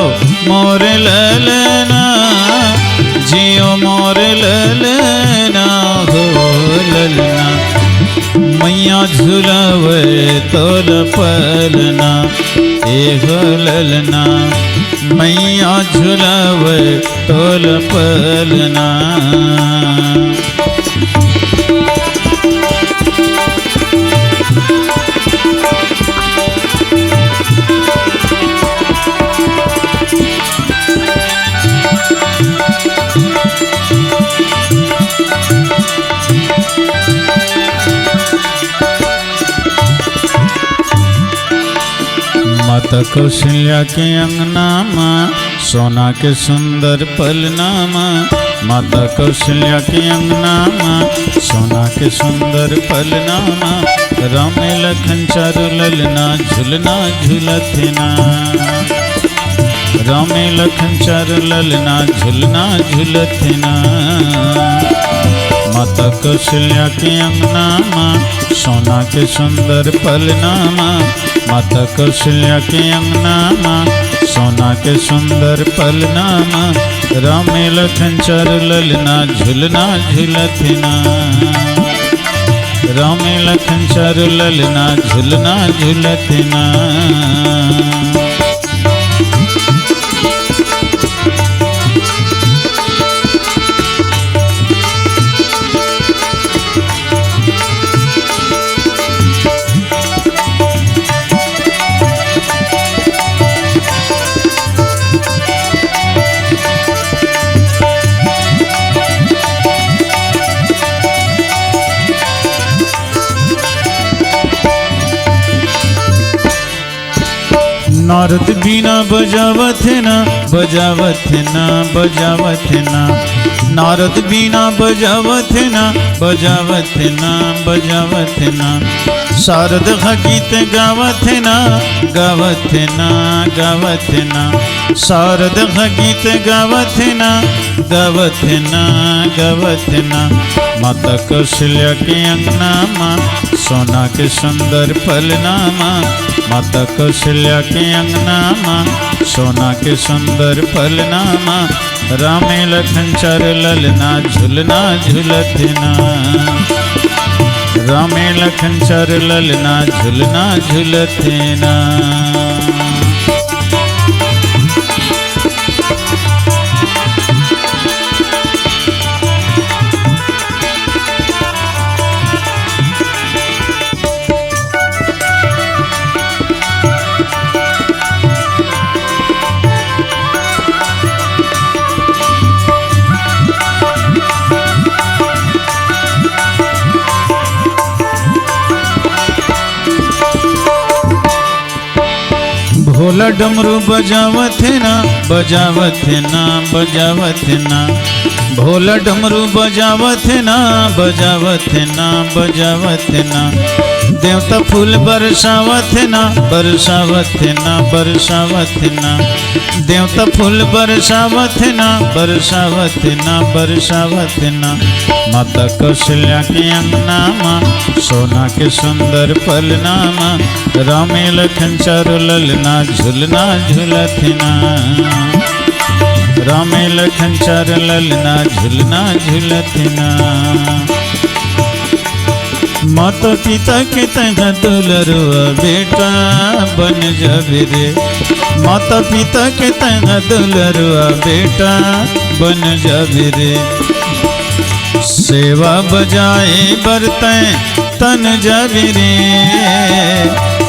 मोर ललना, जियो मोर ललना, हो ललना। मैया झुलावे तोला पलना, ए हो ललना। मैया झुलावे तोला पलना। माता कौशल्या के अंगना म, सोना के सुंदर पलना म। माता कौशल्या के अंगना म, सोना के सुंदर पलना म। राम लखन चारो ललना, झुलना झुलत हे ना। राम लखन चारो ललना, झुलना झुलत हे ना। माता कौशल्या के अंगना म, सोना के सुंदर पलना म। माता कौशल्या के अंगना म, सोना के सुंदर पलना म। राम लखन चारो ललना, झुलना झुलत हे ना। राम लखन चारो ललना, झुलना झुलत हे ना। नारद बीना बजावत हे ना, बजावत हे ना, बजावत हे ना। नारद बीना बजावत हे ना, बजावत हे ना, बजावत हे ना। शारद ह गीत गावत हे ना, गावत हे ना, गावत हे ना। शारद ह गीत गावत हे ना, गावत हे ना, गावत हे ना। माता कौशल्या के अंगना म, सोना के सुंदर पलना म। माता कौशल्या के अंगना म, सोना के सुंदर पलना म। राम लखन चारो ललना, झुलना झुलत हे ना। राम लखन चारो ललना, झुलना झुलत हे ना। भोला डमरू बजावत हे ना, बजावत हे ना, बजावत हे ना। भोला डमरू बजावत हे ना, बजावत हे ना, बजावत हे ना। देवता फूल बरसावत हे ना, बरसावत हे ना, बरसावत हे ना। देवता फूल बरसावत हे ना, बरसावत हे ना, बरसावत हे ना। माता कौशल्या के अंगना मा, सोना के सुंदर पलना मा, रामे लखन चारो ललना झुलना झुलत हे ना। रामे लखन चारो ललना झुलना झुलत हे ना। माता पिता के तैं दुलरुआ बेटा बन जाबे रे। माता पिता के तैं दुलरुआ बेटा बन जाबे रे। सेवा बजाए बर तैं तन जाबे रे।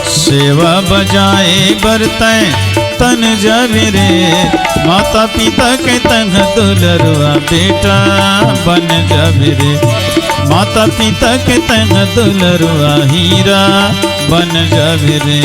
सेवा बजाए बर तैं तन जाबे रे। माता पिता के तैं दुलरुआ बेटा बन जाबे रे। माता पिता के तैं दुलरुआ हीरा बन जाबे रे।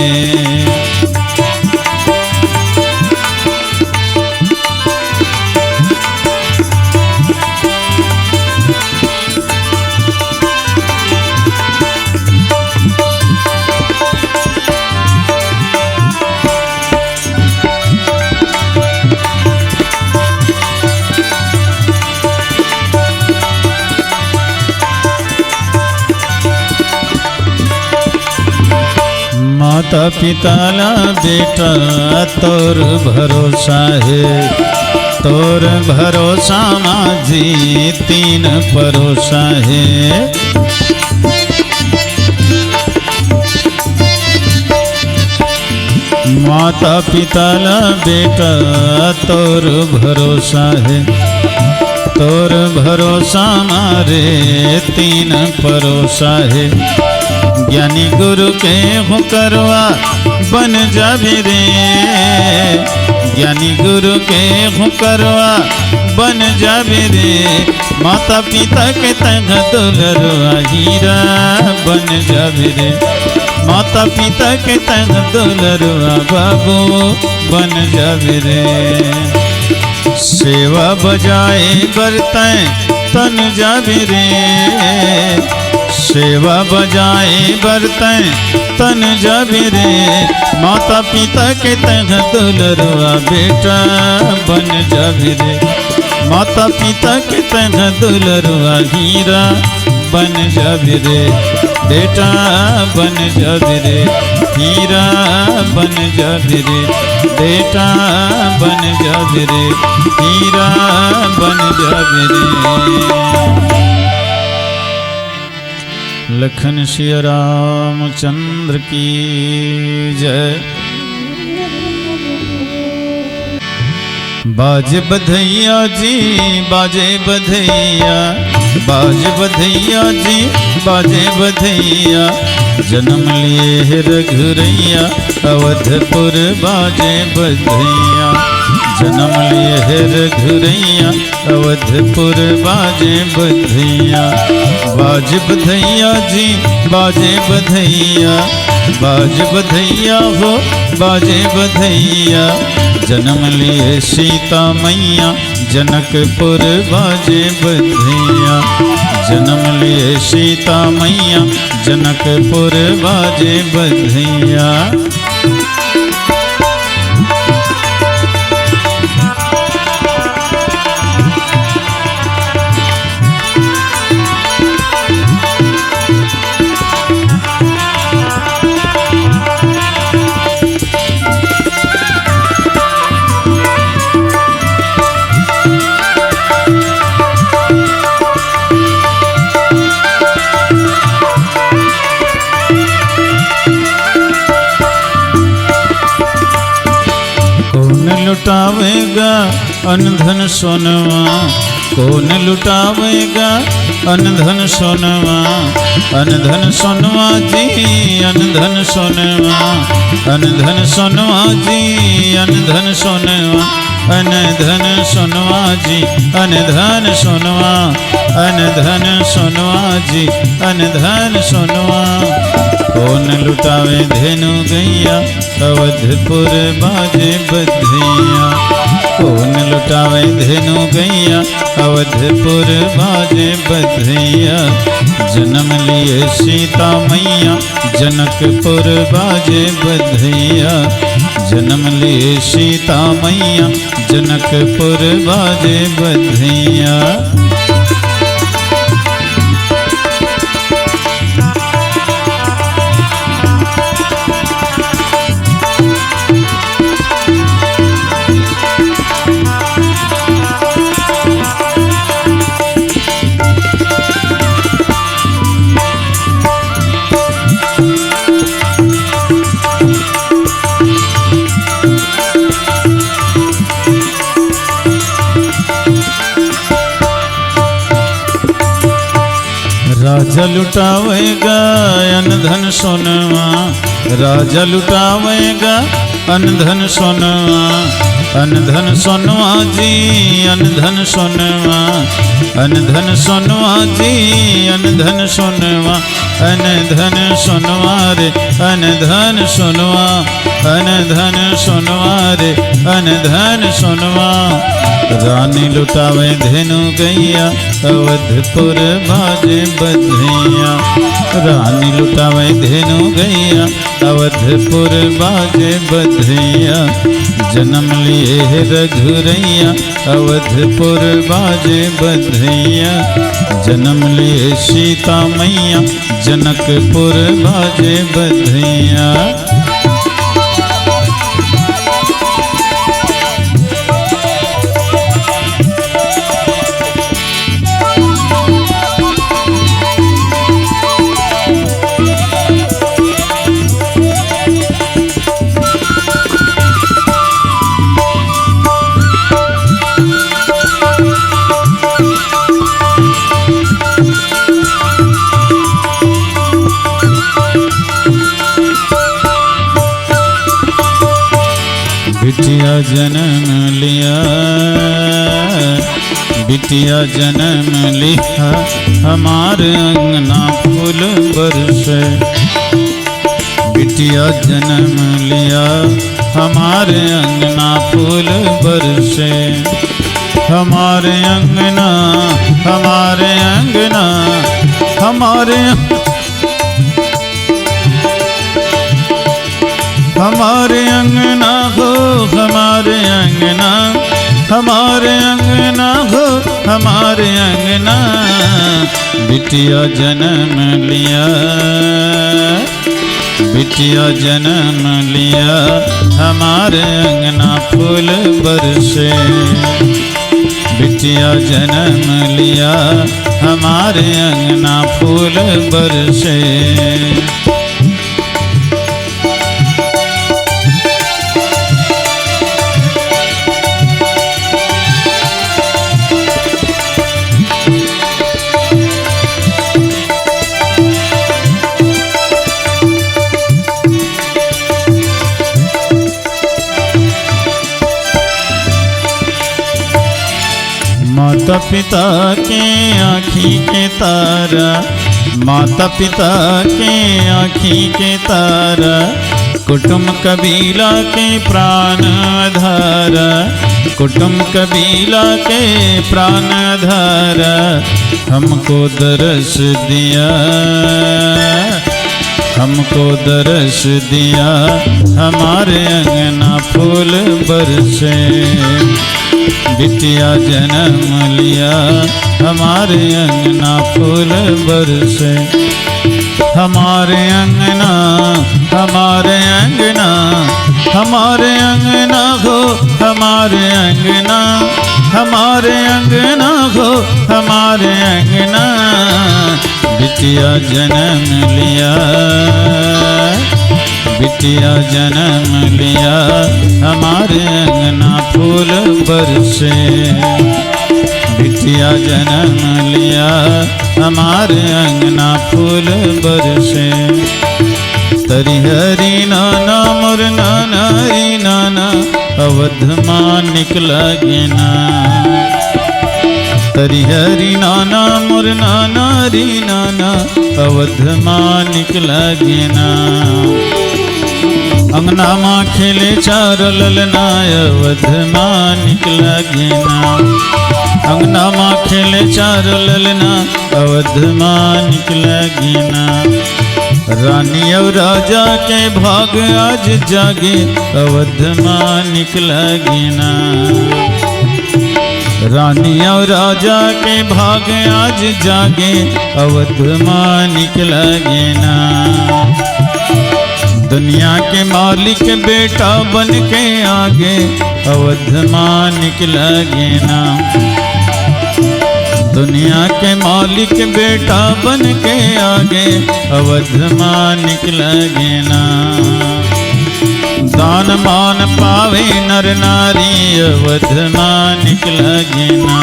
माता पिता ला बेटा तोर भरोसा हे, तोर भरोसा मा जी तीन परोसा हे। माता पिता ला बेटा तोर भरोसा हे, तोर भरोसा मा रे तीन परोसा हे। ज्ञानी गुरु के हुकरवा बन जाबे रे। ज्ञानी गुरु के हुकरवा बन जाबे रे। माता पिता के तैं दुलरुआ हीरा बन जाबे रे। माता पिता के तैं दुलरुआ बाबू बन जाबे रे। सेवा बजाए बर तैं तन जाबे रे। सेवा बजाए बर तैं तन जाबे रे। माता पिता के तैं दुलरुआ बेटा बन जाबे रे। माता पिता के तैं दुलरुआ हीरा बन जाबे रे। बेटा बन जाबे रे। हीरा बन जाबे रे। बेटा बन जाबे रे। हीरा बन जाबे रे। लखन सिया रामचंद्र की जय। बाजे बधैया जी, बाजे बधैया, बाजे बधैया जी, बाजे बधैया। जन्म लिए हे रघुरैया, अवधपुर बाजे बधैया। जन्म लिए हे रघुरैया, अवधपुर बाजे बधैया। बाजे बधैया जी, बाजे बधैया, बाजे बधैया हो, बाजे बधैया। जन्म लिए सीता मैया, जनकपुर बाजे बधैया। जन्म लिए सीता मैया, जनकपुर बाजे बधैया। कौन लुटावेगा अन धन सोनवा, कौन लुटावेगा अन धन सोनवा। अन धन सोनवा जी, अन धन सोनवा, अन धन सोनवा जी, अन धन सोनवा। अन धन सोनवा जी, अन धन सोनवा, अन धन सोनवा जी, अन धन सोनवा। कोन लुटावे धेनु गैया, अवधपुर बाजे बधैया। कोन लुटावे धेनु गैया, अवधपुर बाजे बधैया। जन्म लिए सीता मैया, जनकपुर बाजे बधैया। जन्म लिए सीता मैया, जनकपुर बाजे बधैया। राजा लुटावेगा अन धन सोनवा, राजा लुटावेगा अन धन सोनवा, अन धन सोनवा जी, अन धन सोनवा, अन धन सोनवा जी, अन धन सोनवा, अन धन सोनवा रे, अन धन सोनवा, अन धन सोनवा रे, अन धन सोनवा। रानी लुटावे धेनु गैया, अवधपुर बाजे बधैया। रानी लुटावे धेनु गैया, अवधपुर बाजे बधैया। जन्म लिए हे रघुरैया, अवधपुर बाजे बधैया। जन्म लिए सीता मैया, जनकपुर बाजे बधैया। बिटिया जनम लिया, बिटिया जनम लिया, हमार अंगना फूल बरसे। बिटिया जनम लिया, हमार अंगना फूल बरसे। हमार अंगना, हमार अंगना, हमार हमार अंगना हो, हमार अंगना, हमार अंगना हो, हमार अंगना। बिटिया जनम लिया, बिटिया जनम लिया, हमार अंगना फूल बरसे। बिटिया जनम लिया, हमार अंगना फूल बरसे। माता पिता के आँखी के तारा, माता पिता के आँखी के तारा, कुटुम कबीला के प्राण आधारा, कुटुम कबीला के प्राण आधारा, हमको दरस दिया, हमको दरस दिया, हमार अंगना फूल बरसे। बिटिया जनम लिया, हमार अंगना फूल बरसे। हमार अंगना, हमार अंगना, हमार अंगना हो, हमार अंगना, हमार अंगना हो, हमार अंगना। बिटिया जनम लिया, बिटिया जनम लिया, हमार अंगना फूल बरसे। बिटिया जनम लिया, हमार अंगना फूल बरसे। तरी हरी नाना मोर नाना री नाना, अवध मा निकला गेना। तरी हरी नाना मोर नाना री नाना, अवध मा निकला गेना। अंगना मा खेले चार ललना, अवध मा निकला गेना। अंगना मा खेले चार ललना, अवध मा निकला गेना। रानी अउ राजा के भाग आज जागे, अवध मा निकला गेना। रानी अउ राजा के भाग आज जागे, अवध मा निकला गेना। दुनिया के मालिक बेटा बन के आगे, अवध मा निकला गेना। दुनिया के मालिक बेटा बन के आगे, अवध मा निकला गेना। दान मान पावे नर नारी, अवध मा निकला गेना।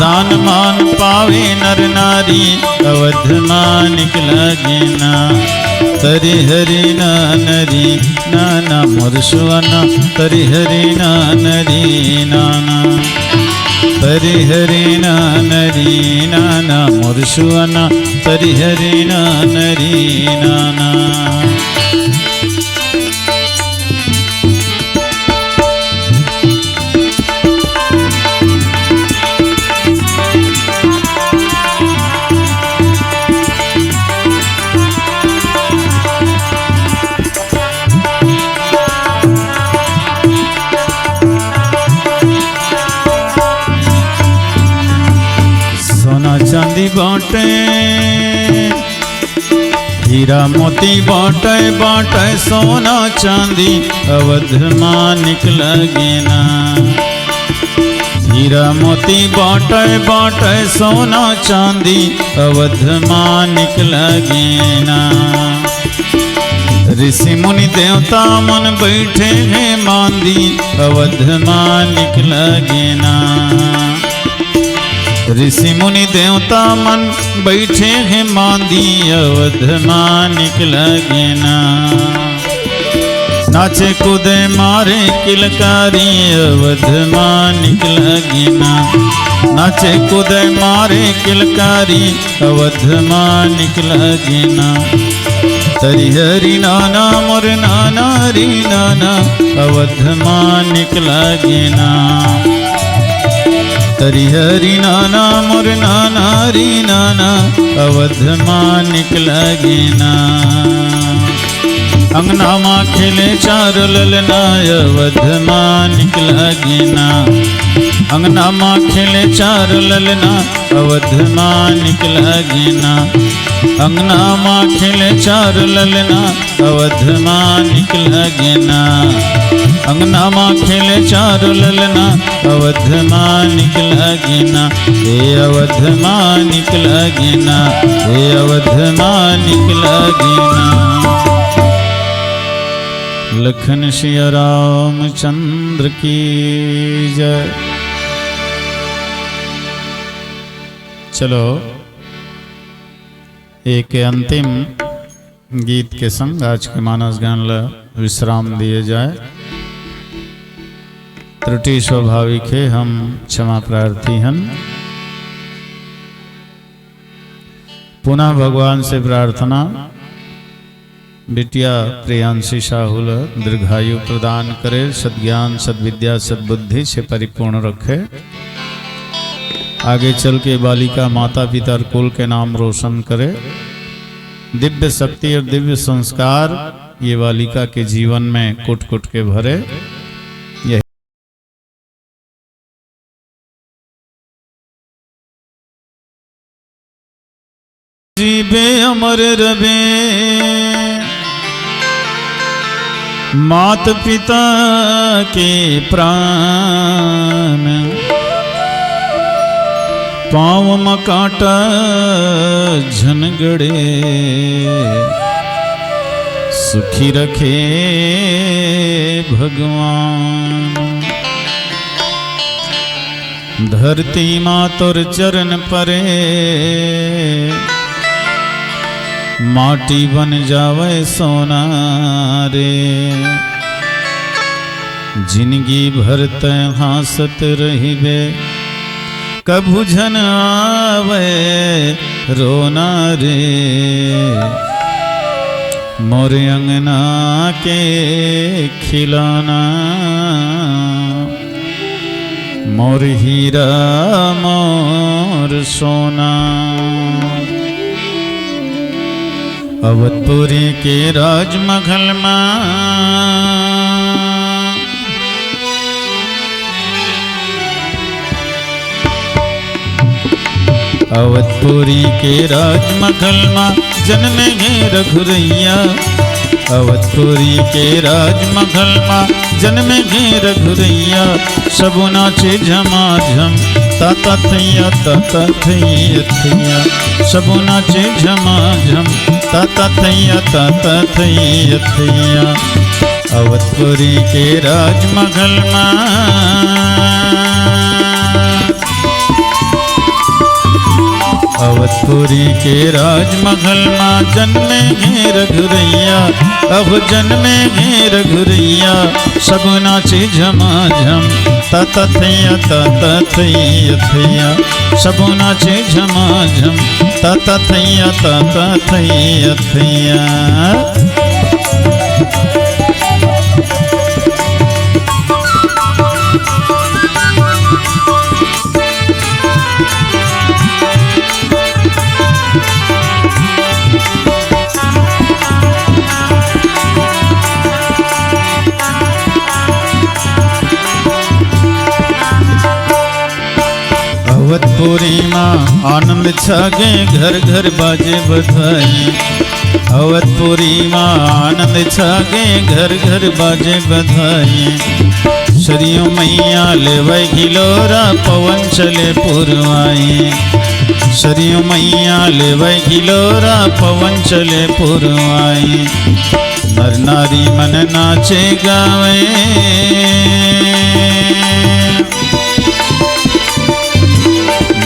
दान मान पावे नर नारी, अवध मा निकला गेना। तरी हरी नाना री नाना मोर सुअना, तरी हरी नाना री नाना। तरी हरी नाना री नाना मोर सुअना, तरी हरी नाना री नाना। सोना चांदी बाटे, हीरा मोती बाटे, बाटे सोना चांदी, अवध मा निकला गेना। हीरा मोती बाटे, बाटे सोना चांदी, अवध मा निकला गेना। ऋषि मुनि देवता मन बैठे हे मांदी, अवध मा निकला गेना। ऋषि मुनि देवता मन बैठे हे मांदी, अवध मा निकला गेना। नाचे कूदे मारे किलकारी, अवध मा निकला गेना। नाचे कूदे मारे किलकारी, अवध मा निकला गेना। तरी हरी नाना मोर नाना री नाना, अवध मा निकला गेना। तरी हरी नाना मोर नाना री नाना, अवध मा निकला गेना। अंगना मा खेले चार ललना, अवध मा निकला गेना। अंगना मा खेले चार ललना, अवध मा निकला गेना। अंगना मा खेले चार ललना, अवध मा निकला गेना। अंगना मा खेले चार ललना, अवध मा निकला गेना। ए अवध मा निकला गेना, ए अवध मा निकला गेना। लखन सिया रामचंद्र की जय। चलो, एक अंतिम गीत के संग आज के मानस गान ला विश्राम दिए जाए। त्रुटि स्वाभाविक हे, हम क्षमा प्रार्थी हन। पुनः भगवान से प्रार्थना, बिटिया प्रियांशी साहू ला दीर्घायु प्रदान करे, सद्ज्ञान, सद्विद्या, सद्बुद्धि से परिपूर्ण रखे। आगे चल के बालिका माता पिता और कुल के नाम रोशन करे। दिव्य शक्ति और दिव्य संस्कार ये बालिका के जीवन में कुट कुट के भरे। यही जीवे अमर रवे, मात पिता के प्राण, पाँव म कांटा झन गड़े, सुखी रखे भगवान। धरती मा तोर चरण परे, माटी बन जावय सोना रे। जिनगी भर तैं हाँसत रहिबे, कभू झन आवय रोना रे। मोर अंगना के खिलौना, मोर हीरा, मोर सोना। अवधपुरी के राजमहल मा, अवधपुरी के राजमहल मा जनमे हे रघुरैया। अवधपुरी के राजमहल मा जनमे हे रघुरैया। सबो नाचे झमाझम, ताता थैया, ताता थैया थैया। सबो नाचे झमाझम, ताता थैया, ताता थैया थैया। अवधपुरी के राजमहल मा, अवधपुरी के राजमहल मा जनमे हे रघुरैया, अहो जनमे हे रघुरैया। सबो नाचे झमाझम, ताता थैया, ताता थैया थैया। सबो नाचे झमाझम, ताता थैया, ताता थैया थैया। अवधपुरी मा आनंद छागे, घर घर बाजे बधाई। अवधपुरी मा आनंद छागे, घर घर बाजे बधाई। सरयू मैया लेवै गिलोरा, पवन चले पुरवाई। सरयू मैया लेवै गिलोरा, पवन चले पुरवाई। नर नारी मन नाचे गावे,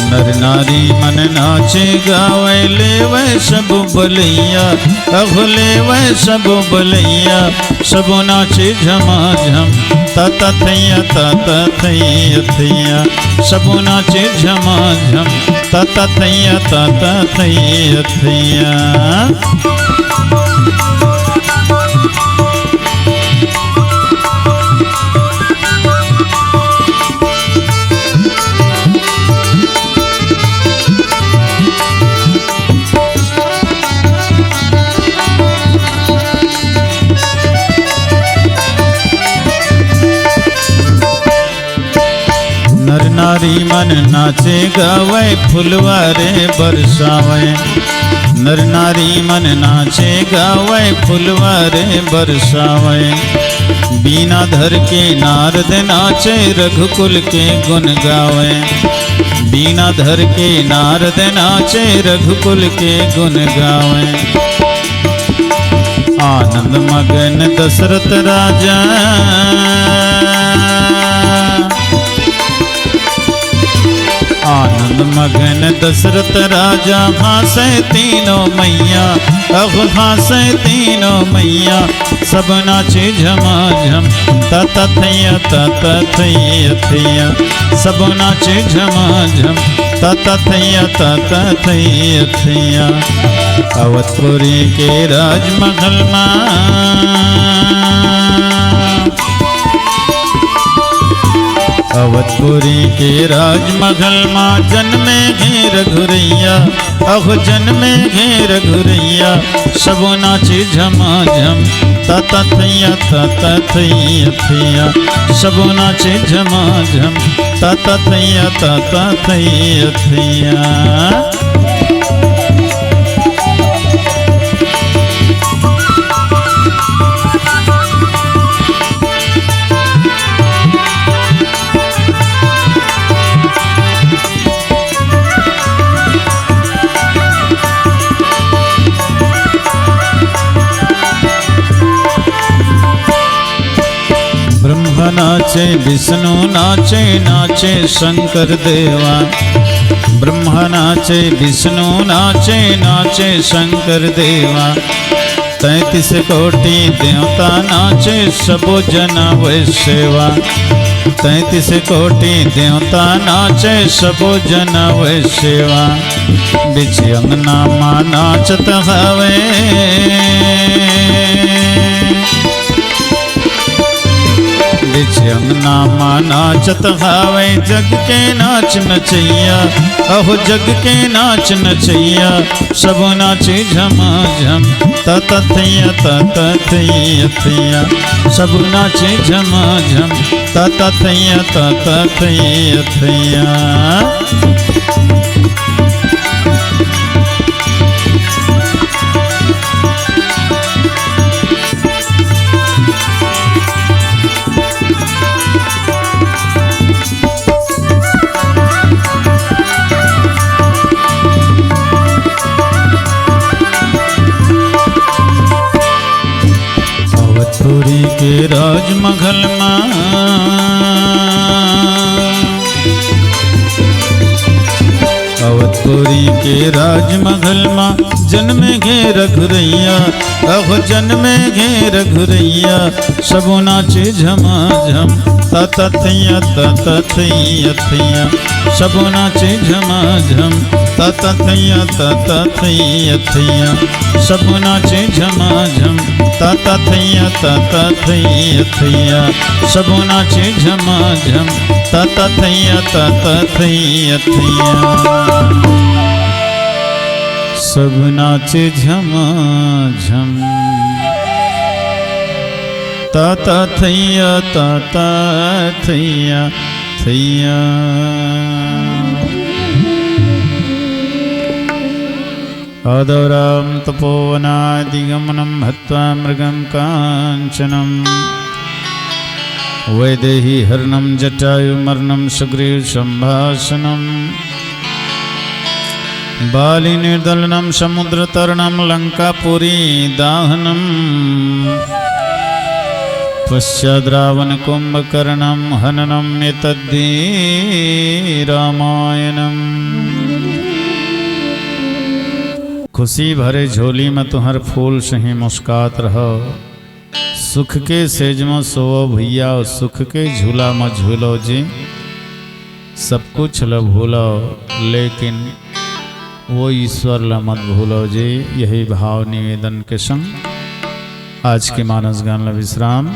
नर नारी मन नाचे गावे, लेवै सब बलैया, अहो लेवै सब बलैया। सबो नाचे झमाझम, ताता थैया, ताता थैया थैया। सबो नाचे झमाझम, ताता थैया, ताता थैया थैया। नर नारी मन नाचे गावै, फुलवा रे बरसावै। नर नारी मन नाचे गावै, फुलवा रे बरसावै। बीना धर के नारद नाचे, रघुकुल के गुण गावै। बीना धर के नारद नाचे, रघुकुल के गुण गावै। आनंद मगन दशरथ राजा, आनंद मगन दशरथ राजा, हाँसै तीनों मैया, अहो हाँसै तीनों मैया। सब नाचे झमाझम, ताता थैया, ताता थैया थैया। सब नाचे झमाझम, ताता थैया, ताता थैया थैया। अवधपुरी के राजमहल मा, अवधपुरी के राजमहल मा जनमे हे रघुरैया, अहो जनमे हे रघुरैया। सबो नाचे झमाझम, ताता थैया, ताता थैया थैया। सबो नाचे झमाझम, ताता थैया, ताता थैया थैया। ब्रह्मा नाचे, विष्णु नाचे, नाचे शंकर देवा। ब्रह्मा नाचे, विष्णु नाचे, नाचे शंकर देवा। तैंतीस कोटि देवता नाचे, सबो जन वै सेवा। तैंतीस कोटि देवता नाचे, सबो जन वै सेवा। बिच अंगना मा नाचत हवे, बिच अंगना मा नाचत हवे, जग के नाच नचैया, अहो जग के नाच नचैया। सब नाचे झमाझम, ता ता थैया, ता ता थैया थैया। सब नाचे झमाझम, ता ता थैया, ता ता थैया थैया। अवधपुरी के राजमहल मा, अवधपुरी के राजमहल मा, जनमे गे रघुरैया, अहो जनमे गे रघुरैया। सबो नाचे झमाझम, ता ता थैया, ता ता थैया थैया। सबो नाचे झमाझम, ता ता थैया, ता ता थैया थैया। सबो नाचे झमाझम, ता ता थैया, ता ता थैया थैया। सबो नाचे झमाझम, ता ता थैया, ता ता थैया थैया। सब नाचे झमाझम, ता ता थैया, ता ता थैया थैया। आदौ राम तपोवनाधिगमनं हत्वा मृगं काञ्चनम्। वैदेही हरणं जटायु मरणं सुग्रीव सम्भाषणम्। बाली निर्दलनं समुद्र तरणं लंकापुरी दाहनम्। पश्चाद् रावण कुंभकर्णं हननम् एतद्धि रामायणम्। खुशी भरे झोली म तुंहर फूल सही मुस्कात रहव। सुख के सेज म सोवव भैया, सुख के झूला म झूलव जी। सब कुछ ल भूलव, लेकिन वो ईश्वर ल मत भूलव जी। यही भाव निवेदन के संग आज के मानस गान ल विश्राम।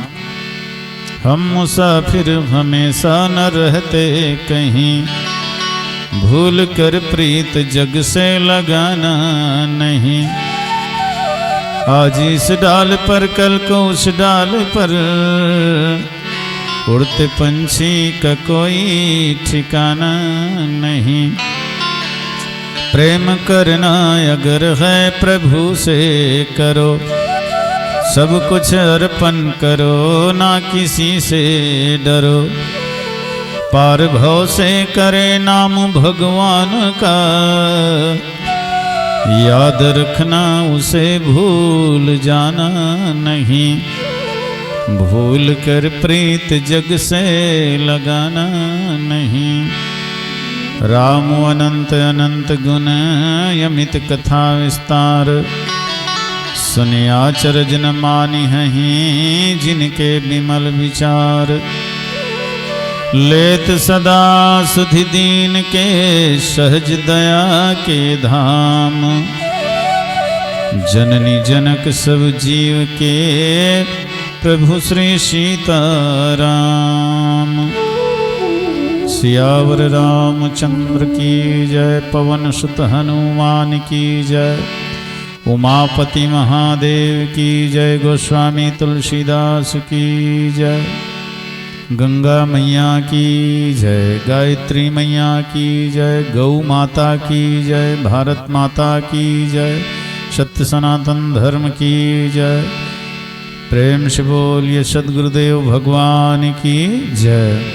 हम मुसाफिर हमेशा न रहते कहीं, भूल कर प्रीत जग से लगाना नहीं। आज इस डाल पर, कल को उस डाल पर, उड़ते पंछी का कोई ठिकाना नहीं। प्रेम करना अगर है प्रभु से करो, सब कुछ अर्पण करो, ना किसी से डरो। पार भव से करे नाम भगवान का, याद रखना उसे भूल जाना नहीं। भूल कर प्रीत जग से लगाना नहीं। राम अनंत अनंत गुण, अमित कथा विस्तार। सुनि अचरज न मानिहहि जिनके विमल विचार। लेत सदा सुधि दीन के सहज दया के धाम। जननी जनक सब जीव के प्रभु श्री सीताराम। सियावर रामचंद्र की जय, पवन सुत हनुमान की जय, उमापति महादेव की जय, गोस्वामी तुलसीदास की जय, गंगा मैया की जय, गायत्री मैया की जय, गौ माता की जय, भारत माता की जय, सत्य सनातन धर्म की जय। प्रेम से बोलिए सदगुरुदेव भगवान की जय।